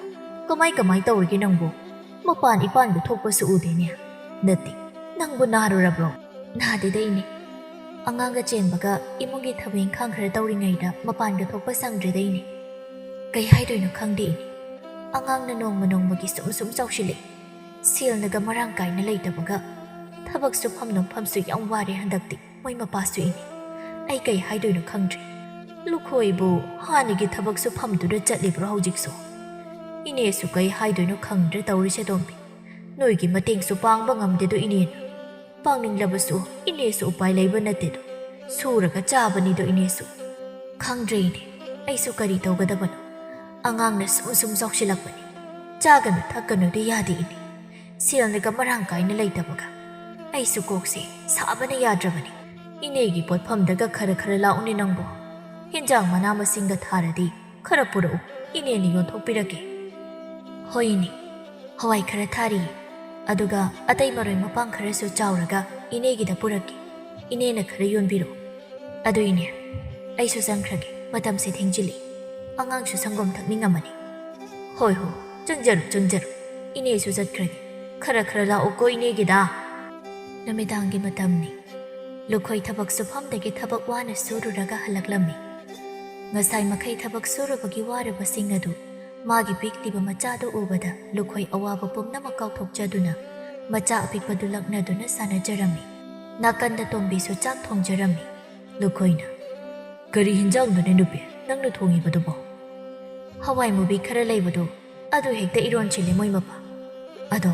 ꯀꯃꯥꯏ ꯀꯃꯥꯏ ꯇꯧꯔꯤꯒꯦ ꯅꯪꯕꯨ? ꯃꯄꯥꯟ ꯏꯄꯥꯟꯕꯨ ꯊꯣꯛꯄꯁꯨ ꯎꯗꯦꯅꯦ꯫ ꯅꯠꯇꯦ, "ꯅꯪꯕꯨ ꯅꯥꯔꯨꯔꯕ꯭ꯔꯣ?" "ꯅꯥꯗꯦꯗ ꯏꯅꯦ꯫ ꯑꯉꯥꯡꯒ ꯆꯦꯟꯕꯒ ꯏꯃꯨꯡꯒꯤ ꯊꯕꯛ ꯏꯪꯈꯥꯡ ꯈꯔ ꯇꯧꯔꯤꯉꯩꯗ ꯃꯄꯥꯟꯒ ꯊꯣꯛꯄ ꯁꯪꯗ꯭ꯔꯦꯗ ꯏꯅꯦ꯫ ꯀꯩ ꯍꯥꯏꯗꯣꯏꯅꯣ ꯈꯪꯗꯦ ꯏꯅꯦ꯫ ꯑꯉꯥꯡꯅ ꯅꯣꯡꯃ ꯅꯣꯡꯃꯒꯤ ꯁꯨꯝ ꯁꯨꯝ ꯆꯥꯎꯁꯤꯜꯂꯛꯏ꯫ ꯁꯦꯜꯅꯒ ꯃꯔꯥꯡ ꯀꯥꯏꯅ ꯂꯩꯇꯕꯒ ꯊꯕꯛ ꯁꯨꯐꯝ ꯅꯣꯝꯐꯝꯁꯨ ꯌꯥꯝ ꯋꯥꯔꯦ ꯍꯟꯗꯛꯇꯤ꯫ ꯃꯣꯏ ꯃꯄꯥꯁꯨ ꯏꯅꯦ꯫ ꯑꯩ ꯀꯩ ꯍꯥꯏꯗꯣꯏꯅꯣ ꯈꯪꯗ꯭ꯔꯦ꯫ ꯂꯨꯈꯣꯏꯕꯨ ꯍꯥꯟꯅꯒꯤ ꯊꯕꯛ ꯁꯨꯐꯝꯗꯨꯗ ꯆꯠꯂꯤꯕ꯭ꯔꯣ ꯍꯧꯖꯤꯛꯁꯨ? ꯏꯅꯦꯁꯨ ꯀꯩ ꯍꯥꯏꯗꯣꯏꯅꯣ ꯈꯪꯗ꯭ꯔꯦ ꯇꯧꯔꯤꯁꯦ ꯇꯣꯝꯕꯤ꯫ ꯅꯣꯏꯒꯤ ꯃꯇꯦꯡꯁꯨ ꯄꯥꯡꯕ ꯉꯝꯗꯦꯗꯣ ꯏꯅꯦꯅ꯫ ꯄꯥꯡꯅꯤꯡꯂꯕꯁꯨ ꯏꯅꯦꯁꯨ ꯎꯄꯥꯏ ꯂꯩꯕ ꯅꯠꯇꯦꯗꯣ꯫ ꯁꯨꯔꯒ ꯆꯥꯕꯅꯤꯗꯣ ꯏꯅꯦꯁꯨ꯫ ꯈꯪꯗ꯭ꯔꯦ ꯏꯅꯦ, ꯑꯩꯁꯨ ꯀꯔꯤ ꯇꯧꯒꯗꯕꯅꯣ꯫ ꯑꯉꯥꯡꯅ ꯁꯨꯝ ꯁꯨꯝ ꯆꯥꯎꯁꯤꯜꯂꯛꯄꯅꯤ꯫ ꯆꯥꯒꯅꯨ ꯊꯛꯀꯅꯨꯗꯤ ꯌꯥꯗꯦ ꯏꯅꯦ꯫ ꯁꯦꯜꯅꯒ ꯃꯔꯥꯡ ꯀꯥꯏꯅ ꯂꯩꯇꯕꯒ꯫ ꯑꯩꯁꯨ ꯀꯣꯛꯁꯦ ꯁꯥꯕꯅ ꯌꯥꯗ꯭ꯔꯕꯅꯤ꯫ ꯏꯅꯦꯒꯤ ꯄꯣꯠꯐꯝꯗꯒ ꯈꯔ ꯈꯔ ꯂꯥꯛꯎꯅꯦ ꯅꯪꯕꯣ꯫ ꯍꯦꯟꯖꯥꯡ ꯃꯅꯥ ꯃꯁꯤꯡꯒ ꯊꯥꯔꯗꯤ ꯈꯔ ꯄꯨꯔꯛꯎ, ꯏꯅꯦꯅ ꯌꯣꯟꯊꯣꯛꯄꯤꯔꯒꯦ꯫ ꯍꯣꯏ ꯏꯅꯦ, ꯍꯋꯥꯏ ꯈꯔ ꯊꯥꯔꯤꯌꯦ, ꯑꯗꯨꯒ ꯑꯇꯩ ꯃꯔꯣꯏ ꯃꯄꯥꯡ ꯈꯔꯁꯨ ꯆꯥꯎꯔꯒ ꯏꯅꯦꯒꯤꯗ ꯄꯨꯔꯛꯀꯦ꯫ ꯏꯅꯦꯅ ꯈꯔ ꯌꯣꯟꯕꯤꯔꯣ꯫ ꯑꯗꯨ ꯏꯅꯦ, ꯑꯩꯁꯨ ꯆꯪꯈ꯭ꯔꯒꯦ, ꯃꯇꯝꯁꯦ ꯊꯦꯡꯖꯤꯜꯂꯤ꯫ ꯑꯉꯥꯡꯁꯨ ꯁꯪꯒꯣꯝ ꯊꯛꯅꯤꯡꯉꯝꯃꯅꯤ꯫ ꯍꯣꯏ ꯍꯣꯏ, ꯆꯪꯖꯔꯨ ꯆꯪꯖꯔꯨ꯫ ꯏꯅꯦꯁꯨ ꯆꯠꯈ꯭ꯔꯒꯦ꯫ ꯈꯔ ꯈꯔ ꯂꯥꯛꯎꯀꯣ ꯏꯅꯦꯒꯤꯗ꯫ ꯅꯨꯃꯤꯗꯥꯡꯒꯤ ꯃꯇꯝꯅꯤ꯫ ꯂꯨꯈꯣꯏ ꯊꯕꯛ ꯁꯨꯐꯝꯗꯒꯤ ꯊꯕꯛ ꯋꯥꯅ ꯁꯨꯔꯨꯔꯒ ꯍꯜꯂꯛꯂꯝꯃꯤ꯫ ꯉꯁꯥꯏ ꯃꯈꯩ ꯊꯕꯛ ꯁꯨꯔꯨꯕꯒꯤ ꯋꯥꯔꯕꯁꯤꯡ ꯑꯗꯨ ꯃꯥꯒꯤ ꯄꯤꯛꯂꯤꯕ ꯃꯆꯥꯗꯨ ꯎꯕꯗ ꯂꯨꯈꯣꯏ ꯑꯋꯥꯕ ꯄꯨꯝꯅꯃꯛ ꯀꯥꯎꯊꯣꯛꯆꯗꯨꯅ ꯃꯆꯥ ꯑꯄꯤꯛꯄꯗꯨ ꯂꯛꯅꯗꯨꯅ ꯁꯥꯟꯅꯖꯔꯝꯃꯤ꯫ ꯅꯥꯀꯟꯗ ꯇꯣꯝꯕꯤꯁꯨ ꯆꯥꯛ ꯊꯣꯡꯖꯔꯝꯃꯤ꯫ ꯂꯨꯈꯣꯏꯅ, "ꯀꯔꯤ ꯍꯤꯟꯖꯥꯡꯅꯣꯅꯦ ꯅꯨꯄꯤ ꯅꯪꯅ ꯊꯣꯡꯉꯤꯕꯗꯨꯕꯣ?" "ꯍꯋꯥꯏ ꯃꯨꯕꯤ ꯈꯔ ꯂꯩꯕꯗꯨ ꯑꯗꯨ ꯍꯦꯛꯇ ꯏꯔꯣꯟꯁꯤꯜꯂꯦ ꯃꯣꯏ ꯃꯄꯥ꯫ ꯑꯗꯣ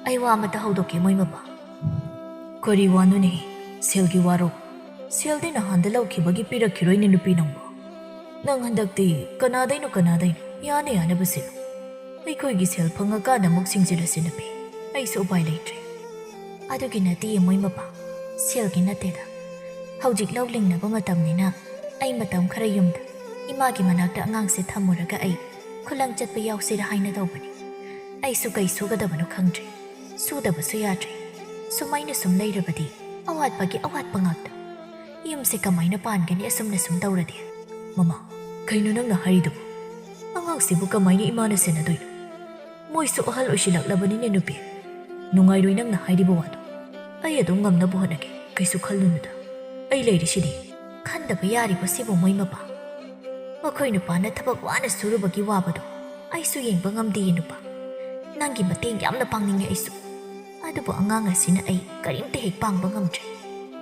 ꯑꯩ ꯋꯥ ꯑꯃꯇ ꯍꯧꯗꯣꯛꯀꯦ ꯃꯣꯏ ꯃꯄꯥ꯫" "ꯀꯔꯤ ꯋꯥꯅꯣꯅꯦ? ꯁꯦꯜꯒꯤ ꯋꯥꯔꯣ? ꯁꯦꯜꯗꯤ ꯅꯍꯥꯟꯗ ꯂꯧꯈꯤꯕꯒꯤ ꯄꯤꯔꯛꯈꯤꯔꯣꯏꯅꯦ ꯅꯨꯄꯤ ꯅꯪꯕꯣ꯫ ꯅꯪ ꯍꯟꯗꯛꯇꯤ ꯀꯅꯥꯗꯩꯅꯣ ꯀꯅꯥꯗꯩꯅꯣ ꯌꯥꯅ ꯌꯥꯅꯕ ꯁꯤꯜꯂꯨ꯫ ꯑꯩꯈꯣꯏꯒꯤ ꯁꯦꯜ ꯐꯪꯉꯀꯥꯟꯗ ꯑꯃꯨꯛ ꯁꯤꯡꯖꯤꯜꯂꯁꯤ ꯅꯨꯄꯤ꯫ ꯑꯩꯁꯨ ꯎꯄꯥꯏ ꯂꯩꯇ꯭ꯔꯦ꯫" "ꯑꯗꯨꯒꯤ ꯅꯠꯇꯦ ꯃꯣꯏ ꯃꯄꯥ, ꯁꯦꯜꯒꯤ ꯅꯠꯇꯦꯗ꯫ ꯍꯧꯖꯤꯛ ꯂꯧ ꯂꯤꯡꯅꯕ ꯃꯇꯝꯅꯤꯅ ꯑꯩ ꯃꯇꯝ ꯈꯔ ꯌꯨꯝꯗ ꯏꯃꯥꯒꯤ ꯃꯅꯥꯛꯇ ꯑꯉꯥꯡꯁꯦ ꯊꯝꯃꯨꯔꯒ ꯑꯩ ꯈꯨꯂꯪ ꯆꯠꯄ ꯌꯥꯎꯁꯤꯔ ꯍꯥꯏꯅ ꯇꯧꯕꯅꯤ꯫ ꯑꯩꯁꯨ ꯀꯩ ꯁꯨꯒꯗꯕꯅꯣ ꯈꯪꯗ꯭ꯔꯦ꯫ ꯁꯨꯗꯕꯁꯨ ꯌꯥꯗ꯭ꯔꯦ꯫ ꯁꯨꯃꯥꯏꯅ ꯁꯨꯝ ꯂꯩꯔꯕꯗꯤ ꯑꯋꯥꯠꯄꯒꯤ ꯑꯋꯥꯠꯄ ꯉꯥꯛꯇ꯫ ꯌꯨꯝꯁꯦ ꯀꯃꯥꯏꯅ ꯄꯥꯟꯒꯅꯤ ꯑꯁꯨꯝꯅ ꯁꯨꯝ ꯇꯧꯔꯗꯤ?" "ꯃꯃꯥ, ꯀꯩꯅꯣ ꯅꯪꯅ ꯍꯥꯏꯔꯤꯗꯨꯕꯨ? ꯑꯉꯥꯡꯁꯤꯕꯨ ꯀꯃꯥꯏꯅ ꯏꯃꯥꯅ ꯁꯦꯟꯅꯗꯣꯏꯅꯣ? ꯃꯣꯏꯁꯨ ꯑꯍꯜ ꯑꯣꯏꯁꯤꯜꯂꯛꯂꯕꯅꯤꯅꯦ ꯅꯨꯄꯤ꯫ ꯅꯨꯡꯉꯥꯏꯔꯣꯏ ꯅꯪꯅ ꯍꯥꯏꯔꯤꯕ ꯋꯥꯗꯣ꯫ ꯑꯩ ꯑꯗꯨꯝ ꯉꯝꯅꯕ ꯍꯣꯠꯅꯒꯦ, ꯀꯩꯁꯨ ꯈꯜꯂꯨꯅꯨꯗ꯫ ꯑꯩ ꯂꯩꯔꯤꯁꯤꯗꯤ꯫ ꯈꯟꯗꯕ ꯌꯥꯔꯤꯕꯁꯤꯕꯨ, ꯃꯣꯏ ꯃꯄꯥ? ꯃꯈꯣꯏ ꯅꯨꯄꯥꯅ ꯊꯕꯛ ꯋꯥꯅ ꯁꯨꯔꯨꯕꯒꯤ ꯋꯥꯕꯗꯣ ꯑꯩꯁꯨ ꯌꯦꯡꯕ ꯉꯝꯗꯦ, ꯅꯨꯄꯥ꯫ ꯅꯪꯒꯤ ꯃꯇꯦꯡ ꯌꯥꯝꯅ ꯄꯥꯡꯅꯤꯡꯉꯦ ꯑꯩꯁꯨ꯫ ꯑꯗꯨꯕꯨ ꯑꯉꯥꯡ ꯑꯁꯤꯅ ꯑꯩ ꯀꯔꯤꯝꯇ ꯍꯦꯛ ꯄꯥꯡꯕ ꯉꯝꯗ꯭ꯔꯦ꯫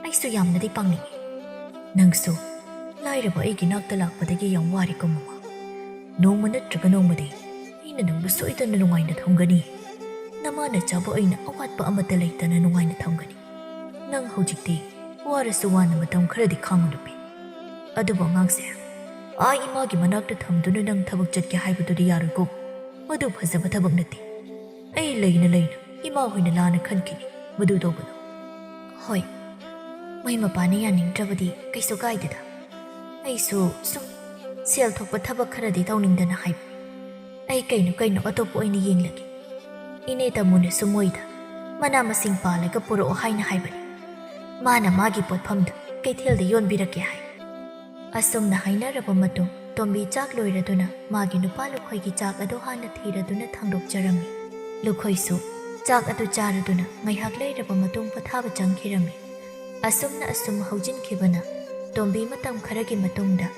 ꯑꯩꯁꯨ ꯌꯥꯝꯅꯗꯤ ꯄꯥꯡꯅꯤꯡꯉꯤ꯫ ꯅꯪꯁꯨ ꯂꯥꯏꯔꯕ ꯑꯩꯒꯤ ꯅꯥꯛꯇ ꯂꯥꯛꯄꯗꯒꯤ ꯌꯥꯝ ꯋꯥꯔꯦꯀꯣ, ꯃꯃꯥ꯫ ꯅꯣꯡꯃ ꯅꯠꯇ꯭ꯔꯒ ꯅꯣꯡꯃꯗꯤ ꯑꯩꯅ ꯅꯪꯕꯨ ꯁꯣꯏꯗꯅ ꯅꯨꯡꯉꯥꯏꯅ ꯊꯝꯒꯅꯤ꯫ ꯅꯃꯥꯅ ꯆꯥꯕ ꯑꯩꯅ ꯑꯋꯥꯠꯄ ꯑꯃꯠꯇ ꯂꯩꯇꯅ ꯅꯨꯡꯉꯥꯏꯅ ꯊꯝꯒꯅꯤ꯫ ꯅꯪ ꯍꯧꯖꯤꯛꯇꯤ ꯋꯥꯔꯁꯨ ꯋꯥꯅ ꯃꯇꯝ ꯈꯔꯗꯤ ꯈꯥꯡꯉꯨ, ꯅꯨꯄꯤ꯫ ꯑꯗꯨꯕꯨ ꯑꯉꯥꯡꯁꯦ ꯑꯥ ꯏꯃꯥꯒꯤ ꯃꯅꯥꯛꯇ ꯊꯝꯗꯨꯅ ꯅꯪ ꯊꯕꯛ ꯆꯠꯀꯦ ꯍꯥꯏꯕꯗꯨꯗꯤ ꯌꯥꯔꯣꯏꯀꯣ꯫ ꯃꯗꯨ ꯐꯖꯕ ꯊꯕꯛ ꯅꯠꯇꯦ꯫ ꯑꯩ ꯂꯩꯅ ꯂꯩꯅ ꯏꯃꯥ ꯍꯣꯏꯅ ꯂꯥꯟꯅ ꯈꯟꯈꯤꯅꯤ꯫ ꯃꯗꯨ ꯇꯧꯒꯅꯨ꯫ ꯍꯣꯏ, ꯃꯣꯏ ꯃꯄꯥꯅ ꯌꯥꯅꯤꯡꯗ꯭ꯔꯕꯗꯤ ꯀꯩꯁꯨ ꯀꯥꯏꯗꯦꯗ꯫ ꯑꯩꯁꯨ ꯁꯨꯝ ꯁꯦꯜ ꯊꯣꯛꯄ ꯊꯕꯛ ꯈꯔꯗꯤ ꯇꯧꯅꯤꯡꯗꯅ ꯍꯥꯏꯕꯅꯤ꯫ ꯑꯩ ꯀꯩꯅꯣ ꯀꯩꯅꯣ ꯑꯇꯣꯞꯄ ꯑꯣꯏꯅ ꯌꯦꯡꯂꯒꯦ꯫ ꯏꯅꯦ ꯇꯥꯃꯣꯅꯁꯨ ꯃꯣꯏꯗ ꯃꯅꯥ ꯃꯁꯤꯡ ꯄꯥꯜꯂꯒ ꯄꯨꯔꯛꯑꯣ ꯍꯥꯏꯅ ꯍꯥꯏꯕꯅꯤ꯫ ꯃꯥꯅ ꯃꯥꯒꯤ ꯄꯣꯠꯐꯝꯗꯨ ꯀꯩꯊꯦꯜꯗ ꯌꯣꯟꯕꯤꯔꯛꯀꯦ ꯍꯥꯏ꯫ ꯑꯁꯨꯝꯅ ꯍꯥꯏꯅꯔꯕ ꯃꯇꯨꯡ, ꯇꯣꯝꯕꯤ ꯆꯥꯛ ꯂꯣꯏꯔꯗꯨꯅ ꯃꯥꯒꯤ ꯅꯨꯄꯥ ꯂꯨꯈꯣꯏꯒꯤ ꯆꯥꯛ ꯑꯗꯨ ꯍꯥꯟꯅ ꯊꯤꯔꯗꯨꯅ ꯊꯥꯡꯗꯣꯛꯆꯔꯝꯃꯤ꯫ ꯂꯨꯈꯣꯏꯁꯨ ꯆꯥꯛ ꯑꯗꯨ ꯆꯥꯔꯗꯨꯅ ꯉꯥꯏꯍꯥꯛ ꯂꯩꯔꯕ ꯃꯇꯨꯡ ꯄꯣꯊꯥꯕ ꯆꯪꯈꯤꯔꯝꯃꯤ꯫ ꯑꯁꯨꯝꯅ ꯑꯁꯨꯝ ꯍꯧꯖꯤꯟꯈꯤꯕꯅ ꯇꯣꯝꯕꯤ ꯃꯇꯝ ꯈꯔꯒꯤ ꯃꯇꯨꯡꯗ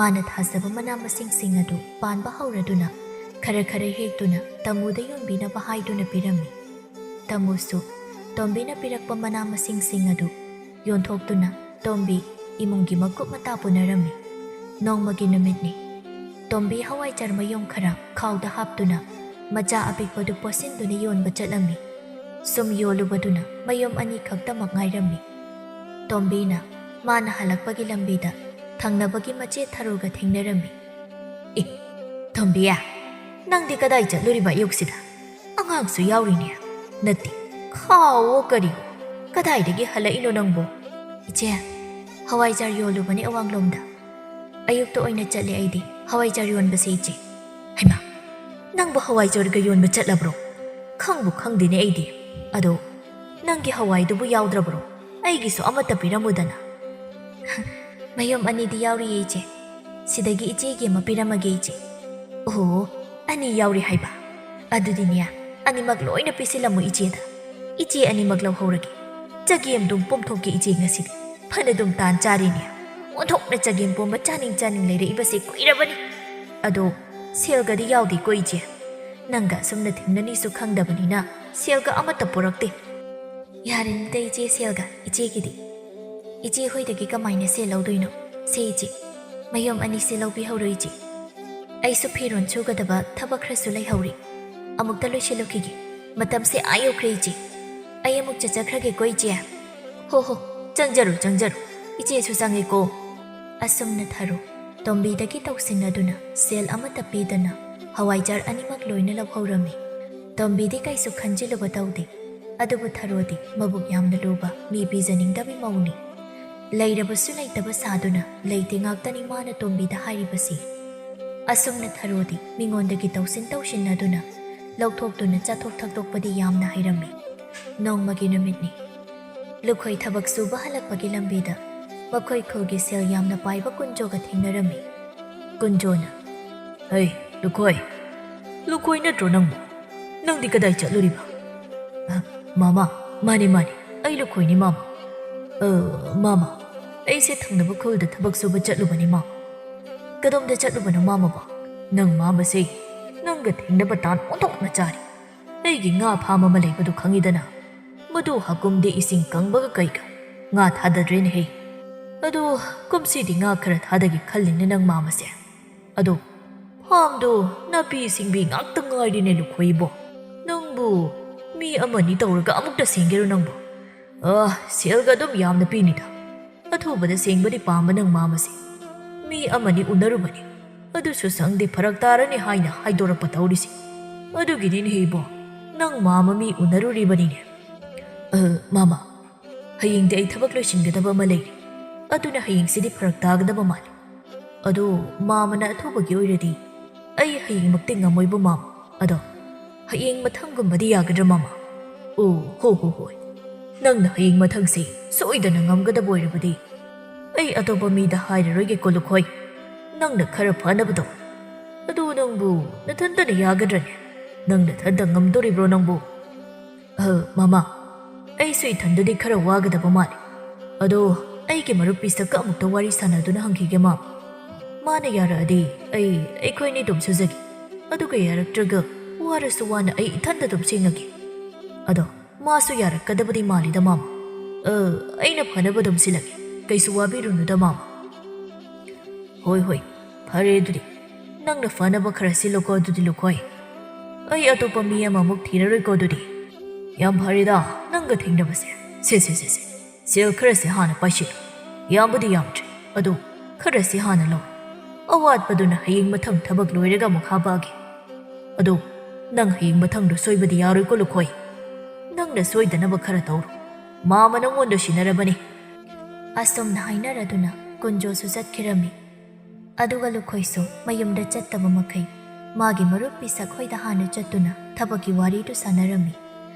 ꯃꯥꯅ ꯊꯥꯖꯕ ꯃꯅꯥ ꯃꯁꯤꯡꯁꯤꯡ ꯑꯗꯨ ꯄꯥꯟꯕ ꯍꯧꯔꯗꯨꯅ ꯈꯔ ꯈꯔ ꯍꯦꯛꯇꯨꯅ ꯇꯥꯃꯨꯗ ꯌꯣꯟꯕꯤꯅꯕ ꯍꯥꯏꯗꯨꯅ ꯄꯤꯔꯝꯃꯤ꯫ ꯇꯥꯃꯨꯁꯨ ꯇꯣꯝꯕꯤꯅ ꯄꯤꯔꯛꯄ ꯃꯅꯥ ꯃꯁꯤꯡꯁꯤꯡ ꯑꯗꯨ ꯌꯣꯟꯊꯣꯛꯇꯨꯅ ꯇꯣꯝꯕꯤ ꯏꯃꯨꯡꯒꯤ ꯃꯀꯨꯞ ꯃꯇꯥ ꯄꯨꯅꯔꯝꯃꯤ꯫ ꯅꯣꯡꯃꯒꯤ ꯅꯨꯃꯤꯠꯅꯤ꯫ ꯇꯣꯝꯕꯤ ꯍꯋꯥꯏꯖꯥꯔ ꯃꯌꯨꯝ ꯈꯔ ꯈꯥꯎꯗ ꯍꯥꯞꯇꯨꯅ ꯃꯆꯥ ꯑꯄꯤꯛꯄꯗꯨ ꯄꯣꯠꯁꯤꯟꯗꯨꯅ ꯌꯣꯟꯕ ꯆꯠꯂꯝꯃꯤ꯫ ꯁꯨꯝ ꯌꯣꯜꯂꯨꯕꯗꯨꯅ ꯃꯌꯨꯝ ꯑꯅꯤꯈꯛꯇꯃꯛ ꯉꯥꯏꯔꯝꯃꯤ꯫ ꯇꯣꯝꯕꯤꯅ ꯃꯥꯅ ꯍꯜꯂꯛꯄꯒꯤ ꯂꯝꯕꯤꯗ ꯊꯪꯅꯕꯒꯤ ꯃꯆꯦ ꯊꯔꯣꯒ ꯊꯦꯡꯅꯔꯝꯃꯤ꯫ "ꯑꯦ, ꯇꯣꯝꯕꯤꯌꯥ, ꯅꯪꯗꯤ ꯀꯗꯥꯏ ꯆꯠꯂꯨꯔꯤꯕ ꯑꯌꯨꯛꯁꯤꯗ? ꯑꯉꯥꯡꯁꯨ ꯌꯥꯎꯔꯤꯅꯦ꯫ ꯅꯠꯇꯦ, ꯈꯥꯎꯑꯣ ꯀꯔꯤꯑꯣ? ꯀꯗꯥꯏꯗꯒꯤ ꯍꯜꯂꯛꯏꯅꯣ ꯅꯪꯕꯣ?" "ꯏꯆꯦ, ꯍꯋꯥꯏꯖꯥꯔ ꯌꯣꯜꯂꯨꯕꯅꯦ ꯑꯋꯥꯡꯂꯣꯝꯗ꯫ ꯑꯌꯨꯛꯇ ꯑꯣꯏꯅ ꯆꯠꯂꯦ ꯑꯩꯗꯤ ꯍꯋꯥꯏꯖꯥꯔ ꯌꯣꯟꯕꯁꯦ, ꯏꯆꯦ꯫" "ꯍꯩꯃꯥ, ꯅꯪꯕꯨ ꯍꯋꯥꯏꯖꯥꯔꯒ ꯌꯣꯟꯕ ꯆꯠꯂꯕ꯭ꯔꯣ? ꯈꯪꯕꯨ ꯈꯪꯗꯦꯅꯦ ꯑꯩꯗꯤ꯫ ꯑꯗꯣ ꯅꯪꯒꯤ ꯍꯋꯥꯏꯗꯨꯕꯨ ꯌꯥꯎꯗ꯭ꯔꯕ꯭ꯔꯣ? ꯑꯩꯒꯤꯁꯨ ꯑꯃꯠꯇ ꯄꯤꯔꯝꯃꯨꯗꯅ꯫" "ꯃꯌꯨꯝ ꯑꯅꯤꯗꯤ ꯌꯥꯎꯔꯤꯌꯦ, ꯏꯆꯦ꯫ ꯁꯤꯗꯒꯤ ꯏꯆꯦꯒꯤ ꯑꯃ ꯄꯤꯔꯝꯃꯒꯦ, ꯏꯆꯦ꯫" "ꯑꯣꯍꯣ, ꯑꯅꯤ ꯌꯥꯎꯔꯤ ꯍꯥꯏꯕ? ꯑꯗꯨꯗꯤꯅꯦ, ꯑꯅꯤꯃꯛ ꯂꯣꯏꯅ ꯄꯤꯁꯤꯜꯂꯝꯃꯨ ꯏꯆꯦꯗ꯫ ꯏꯆꯦ ꯑꯅꯤꯃꯛ ꯂꯧꯍꯧꯔꯒꯦ꯫" ꯆꯒꯦꯝꯗꯨꯝ ꯄꯣꯝꯊꯣꯛꯀꯦ ꯏꯆꯦ ꯉꯁꯤꯗꯤ꯫ ꯐꯅꯗꯨꯝ ꯇꯥꯟ ꯆꯥꯔꯤꯅꯦ꯫ ꯑꯣꯟꯊꯣꯛꯅ ꯆꯒꯦꯝ ꯄꯣꯝꯕ ꯆꯥꯅꯤꯡ ꯆꯥꯅꯤꯡ ꯂꯩꯔꯛꯏꯕꯁꯦ ꯀꯨꯏꯔꯕꯅꯤ꯫ ꯑꯗꯣ ꯁꯦꯜꯒꯗꯤ ꯌꯥꯎꯗꯦꯀꯣ ꯏꯆꯦ꯫ ꯅꯪꯒ ꯑꯁꯨꯝꯅ ꯊꯦꯡꯅꯅꯤꯁꯨ ꯈꯪꯗꯕꯅꯤꯅ ꯁꯦꯜꯒ ꯑꯃꯠꯇ ꯄꯨꯔꯛꯇꯦ꯫ ꯌꯥꯔꯅꯤꯗ ꯏꯆꯦ, ꯁꯦꯜꯒ ꯏꯆꯦꯒꯤꯗꯤ꯫ ꯏꯆꯦ ꯍꯣꯏꯗꯒꯤ ꯀꯃꯥꯏꯅ ꯁꯦꯜ ꯂꯧꯗꯣꯏꯅꯣ? ꯁꯦ ꯏꯆꯦ, ꯃꯌꯨꯝ ꯑꯅꯤꯁꯦ ꯂꯧꯕꯤꯍꯧꯔꯣ ꯏꯆꯦ꯫ ꯑꯩꯁꯨ ꯐꯤꯔꯣꯟ ꯁꯨꯒꯗꯕ ꯊꯕꯛ ꯈꯔꯁꯨ ꯂꯩꯍꯧꯔꯤ꯫ ꯑꯃꯨꯛꯇ ꯂꯣꯏꯁꯤꯜꯂꯨꯈꯤꯒꯦ꯫ ꯃꯇꯝꯁꯦ ꯑꯥ ꯌꯧꯈ꯭ꯔꯦ ꯏꯆꯦ꯫ ꯑꯩ ꯑꯃꯨꯛ ꯆꯠꯆꯈ꯭ꯔꯒꯦꯀꯣ ꯏꯆꯦ꯫ ꯍꯣ ꯍꯣ, ꯆꯪꯖꯔꯨ ꯆꯪꯖꯔꯨ꯫ ꯏꯆꯦꯁꯨ ꯆꯪꯉꯦꯀꯣ꯫ ꯑꯁꯨꯝꯅ ꯊꯔꯣ ꯇꯣꯝꯕꯤꯗꯒꯤ ꯇꯧꯁꯤꯟꯅꯗꯨꯅ ꯁꯦꯜ ꯑꯃꯠꯇ ꯄꯤꯗꯅ ꯍꯋꯥꯏꯖꯥꯔ ꯑꯅꯤꯃꯛ ꯂꯣꯏꯅ ꯂꯧꯍꯧꯔꯝꯃꯤ꯫ ꯇꯣꯝꯕꯤꯗꯤ ꯀꯩꯁꯨ ꯈꯟꯖꯤꯜꯂꯨꯕ ꯇꯧꯗꯦ꯫ ꯑꯗꯨꯕꯨ ꯊꯔꯣꯗꯤ ꯃꯕꯨꯛ ꯌꯥꯝꯅ ꯂꯨꯕ ꯃꯤ ꯄꯤꯖꯅꯤꯡꯗꯕꯤ ꯃꯧꯅꯤ꯫ ꯂꯩꯔꯕꯁꯨ ꯂꯩꯇꯕ ꯁꯥꯗꯨꯅ ꯂꯩꯇꯦ ꯉꯥꯛꯇꯅꯤ ꯃꯥꯅ ꯇꯣꯝꯕꯤꯗ ꯍꯥꯏꯔꯤꯕꯁꯤ꯫ ꯑꯁꯨꯝꯅ ꯊꯔꯣꯗꯤ ꯃꯤꯉꯣꯟꯗꯒꯤ ꯇꯧꯁꯤꯟ ꯇꯧꯁꯤꯟꯅꯗꯨꯅ ꯂꯧꯊꯣꯛꯇꯨꯅ ꯆꯥꯊꯣꯛ ꯊꯛꯇꯣꯛꯄꯗꯤ ꯌꯥꯝꯅ ꯍꯩꯔꯝꯃꯤ꯫ ꯅꯣꯡꯃꯒꯤ ꯅꯨꯃꯤꯠꯅꯤ꯫ ꯂꯨꯈꯣꯏ ꯊꯕꯛ ꯁꯨꯕ ꯍꯜꯂꯛꯄꯒꯤ ꯂꯝꯕꯤꯗ ꯃꯈꯣꯏ ꯈꯨꯜꯒꯤ ꯁꯦꯜ ꯌꯥꯝꯅ ꯄꯥꯏꯕ ꯀꯨꯟꯖꯣꯒ ꯊꯦꯡꯅꯔꯝꯃꯤ꯫ ꯀꯨꯟꯖꯣꯅ, "ꯍꯩ, ꯂꯨꯈꯣꯏ꯫ ꯂꯨꯈꯣꯏ ꯅꯠꯇ꯭ꯔꯣ ꯅꯪꯕꯨ? ꯅꯪꯗꯤ ꯀꯗꯥꯏ ꯆꯠꯂꯨꯔꯤꯕ?" "ꯑ, ꯃꯥꯃ, ꯃꯥꯅꯦ, ꯃꯥꯅꯦ, ꯑꯩ ꯂꯨꯈꯣꯏꯅꯤ ꯃꯥꯃ꯫ ꯑ, ꯃꯥꯃ, ꯑꯩꯁꯦ ꯊꯪꯅꯕ ꯈꯨꯜꯗ ꯊꯕꯛ ꯁꯨꯕ ꯆꯠꯂꯨꯕꯅꯤ ꯃꯥꯃ꯫" "ꯀꯗꯣꯝꯗ ꯆꯠꯂꯨꯕꯅꯣ ꯃꯥꯃꯕꯣ?" "ꯅꯪ ꯃꯥꯃꯁꯦ ꯅꯪꯒ ꯊꯦꯡꯅꯕ ꯇꯥꯟ ꯑꯣꯟꯊꯣꯛꯅ ꯆꯥꯔꯦ꯫ ꯑꯩꯒꯤ ꯉꯥ ꯐꯥꯝ ꯑꯃ ꯂꯩꯕꯗꯨ ꯈꯪꯉꯤꯗꯅ? ꯃꯗꯨ ꯍꯥꯀꯨꯝꯗꯤ ꯏꯁꯤꯡ ꯀꯪꯕꯒ ꯀꯩꯒ ꯉꯥ ꯊꯥꯗꯗ꯭ꯔꯦꯅꯦꯍꯦ꯫ ꯑꯗꯣ ꯀꯨꯝꯁꯤꯗꯤ ꯉꯥ ꯈꯔ ꯊꯥꯗꯒꯦ ꯈꯜꯂꯤꯅꯦ ꯅꯪ ꯃꯥꯃꯁꯦ꯫ ꯑꯗꯣ ꯐꯥꯝꯗꯣ ꯅꯥꯄꯤ ꯁꯤꯡꯕꯤ ꯉꯥꯛꯇ ꯉꯥꯏꯔꯦꯅꯦ ꯂꯨꯈꯣꯏꯕꯣ꯫ ꯅꯪꯕꯨ ꯃꯤ ꯑꯃꯅꯤ ꯇꯧꯔꯒ ꯑꯃꯨꯛꯇ ꯁꯦꯡꯒꯦꯔꯣ ꯅꯪꯕꯨ? ꯑ, ꯁꯦꯜꯒ ꯑꯗꯨꯝ ꯌꯥꯝꯅ ꯄꯤꯅꯤꯗ꯫ ꯑꯊꯨꯕꯗ ꯁꯦꯡꯕꯗꯤ ꯄꯥꯝꯕ ꯅꯪ ꯃꯥꯃꯁꯦ꯫ ꯃꯤ ꯑꯃꯅꯤ ꯎꯅꯔꯨꯕꯅꯤ, ꯑꯗꯨꯁꯨ ꯁꯪꯗꯦ, ꯐꯔꯛ ꯇꯥꯔꯅꯤ ꯍꯥꯏꯅ ꯍꯥꯏꯗꯣꯔꯛꯄ ꯇꯧꯔꯤꯁꯦ꯫ ꯑꯗꯨꯒꯤꯅꯤꯅꯦ ꯏꯕꯣ, ꯅꯪ ꯃꯥꯃ ꯃꯤ ꯎꯅꯔꯨꯔꯤꯕꯅꯤꯅꯦ꯫ ꯑ, ꯃꯥꯃ, ꯍꯌꯦꯡꯗꯤ ꯑꯩ ꯊꯕꯛ ꯂꯣꯏꯁꯤꯟꯒꯗꯕ ꯑꯃ ꯂꯩꯔꯦ꯫ ꯑꯗꯨꯅ ꯍꯌꯦꯡꯁꯤꯗꯤ ꯐꯔꯛ ꯇꯥꯒꯗꯕ ꯃꯥꯜꯂꯤ꯫ ꯑꯗꯣ ꯃꯥꯃꯅ ꯑꯊꯨꯕꯒꯤ ꯑꯣꯏꯔꯗꯤ ꯑꯩ ꯍꯌꯦꯡꯃꯛꯇꯤ ꯉꯝꯃꯣꯏꯕꯨ ꯃꯥꯃ꯫ ꯑꯗꯣ ꯍꯌꯦꯡ ꯃꯊꯪꯒꯨꯝꯕꯗꯤ ꯌꯥꯒꯗ꯭ꯔꯥ ꯃꯥꯃ? ꯑꯣ, ꯍꯣ, ꯍꯣ, ꯍꯣꯏ꯫ ꯅꯪꯅ ꯍꯌꯦꯡ ꯃꯊꯪꯁꯦ ꯁꯣꯏꯗꯅ ꯉꯝꯒꯗꯕ ꯑꯣꯏꯔꯕꯗꯤ ꯑꯩ ꯑꯇꯣꯞꯄ ꯃꯤꯗ ꯍꯥꯏꯔꯔꯣꯏꯒꯦꯀꯣ ꯂꯨꯈꯣꯏ꯫ ꯅꯪꯅ ꯈꯔ ꯐꯅꯕ ꯇꯧ꯫ ꯑꯗꯨ ꯅꯪꯕꯨ ꯅꯊꯟꯇꯅ ꯌꯥꯒꯗ꯭ꯔꯅꯦ? ꯅꯪ ꯅꯊꯟꯇ ꯉꯝꯗꯣꯔꯤꯕ꯭ꯔꯣ ꯅꯪꯕꯨ? ꯑ, ꯃꯥꯃ, ꯑꯩꯁꯨ ꯏꯊꯟꯗꯗꯤ ꯈꯔ ꯋꯥꯒꯗꯕ ꯃꯥꯜꯂꯤ꯫ ꯑꯗꯣ ꯑꯩꯒꯤ ꯃꯔꯨꯞ ꯄꯤꯁꯛꯀ ꯑꯃꯨꯛꯇ ꯋꯥꯔꯤ ꯁꯥꯟꯅꯗꯨꯅ ꯍꯪꯈꯤꯒꯦ, ꯃꯥꯃ꯫ ꯃꯥꯅ ꯌꯥꯔꯛꯑꯗꯤ ꯑꯩ, ꯑꯩꯈꯣꯏ ꯑꯅꯤ ꯑꯗꯨꯝ ꯁꯨꯖꯒꯦ꯫ ꯑꯗꯨꯒ ꯌꯥꯔꯛꯇ꯭ꯔꯒ ꯋꯥꯔꯁꯨ ꯋꯥꯅ ꯑꯩ ꯏꯊꯟꯗ ꯑꯗꯨꯝ ꯁꯤꯡꯉꯒꯦ꯫ ꯑꯗꯣ ꯃꯥꯁꯨ ꯌꯥꯔꯛꯀꯗꯕꯗꯤ ꯃꯥꯜꯂꯤꯗ, ꯃꯥꯃ꯫ ꯑ, ꯑꯩꯅ ꯐꯅꯕ ꯑꯗꯨꯝ ꯁꯤꯜꯂꯒꯦ꯫ ꯀꯩꯁꯨ ꯋꯥꯕꯤꯔꯨꯅꯨꯗ, ꯃꯥꯃ꯫ ꯍꯣꯏ, ꯍꯣꯏ, ꯐꯔꯦ ꯑꯗꯨꯗꯤ꯫ ꯅꯪꯅ ꯐꯅꯕ ꯈꯔ ꯁꯤꯜꯂꯣꯀꯣ ꯑꯗꯨꯗꯤ, ꯂꯨꯈꯣꯏ꯫ ꯑꯩ ꯑꯇꯣꯞꯄ ꯃꯤ ꯑꯃꯃꯨꯛ ꯊꯤꯔꯔꯣꯏꯀꯣ ꯑꯗꯨꯗꯤ꯫ ꯌꯥꯝ ꯐꯔꯦꯗ, ꯅꯪꯒ ꯊꯦꯡꯅꯕꯁꯦ꯫ ꯁꯦ, ꯁꯦ, ꯁꯦ, ꯁꯦ꯫ ꯁꯦꯜ ꯈꯔꯁꯦ ꯍꯥꯟꯅ ꯄꯥꯏꯁꯤꯜꯂꯨ꯫ ꯌꯥꯝꯕꯨꯗꯤ ꯌꯥꯝꯗ꯭ꯔꯦ, ꯑꯗꯣ ꯈꯔꯁꯤ ꯍꯥꯟꯅ ꯂꯧ꯫ ꯑꯋꯥꯠꯄꯗꯨꯅ ꯍꯌꯦꯡ ꯃꯊꯪ ꯊꯕꯛ ꯂꯣꯏꯔꯒ ꯑꯃꯨꯛ ꯍꯥꯞꯄꯛꯑꯒꯦ꯫ ꯑꯗꯣ ꯅꯪ ꯍꯌꯦꯡ ꯃꯊꯪꯗꯣ ꯁꯣꯏꯕꯗꯤ ꯌꯥꯔꯣꯏꯀꯣ, ꯂꯨꯈꯣꯏ꯫ ꯅꯪꯅ ꯁꯣꯏꯗꯅꯕ ꯈꯔ ꯇꯧꯔꯣ꯫ ꯃꯥꯃ ꯅꯪꯉꯣꯟꯗ ꯁꯤꯟꯅꯔꯕꯅꯤ꯫ ꯑꯁꯨꯝꯅ ꯍꯥꯏꯅꯔꯗꯨꯅ ꯀꯨꯟꯖꯣꯁꯨ ꯆꯠꯈꯤꯔꯝꯃꯤ꯫ ꯑꯗꯨꯒ ꯂꯨꯈꯣꯏꯁꯨ ꯃꯌꯨꯝꯗ ꯆꯠꯇꯕ ꯃꯈꯩ ꯃꯥꯒꯤ ꯃꯔꯨꯞ ꯄꯤꯁꯛ ꯍꯣꯏꯗ ꯍꯥꯟꯅ ꯆꯠꯇꯨꯅ ꯊꯕꯛꯀꯤ ꯋꯥꯔꯤꯗꯨ ꯁꯥꯟꯅꯔꯝꯃꯤ꯫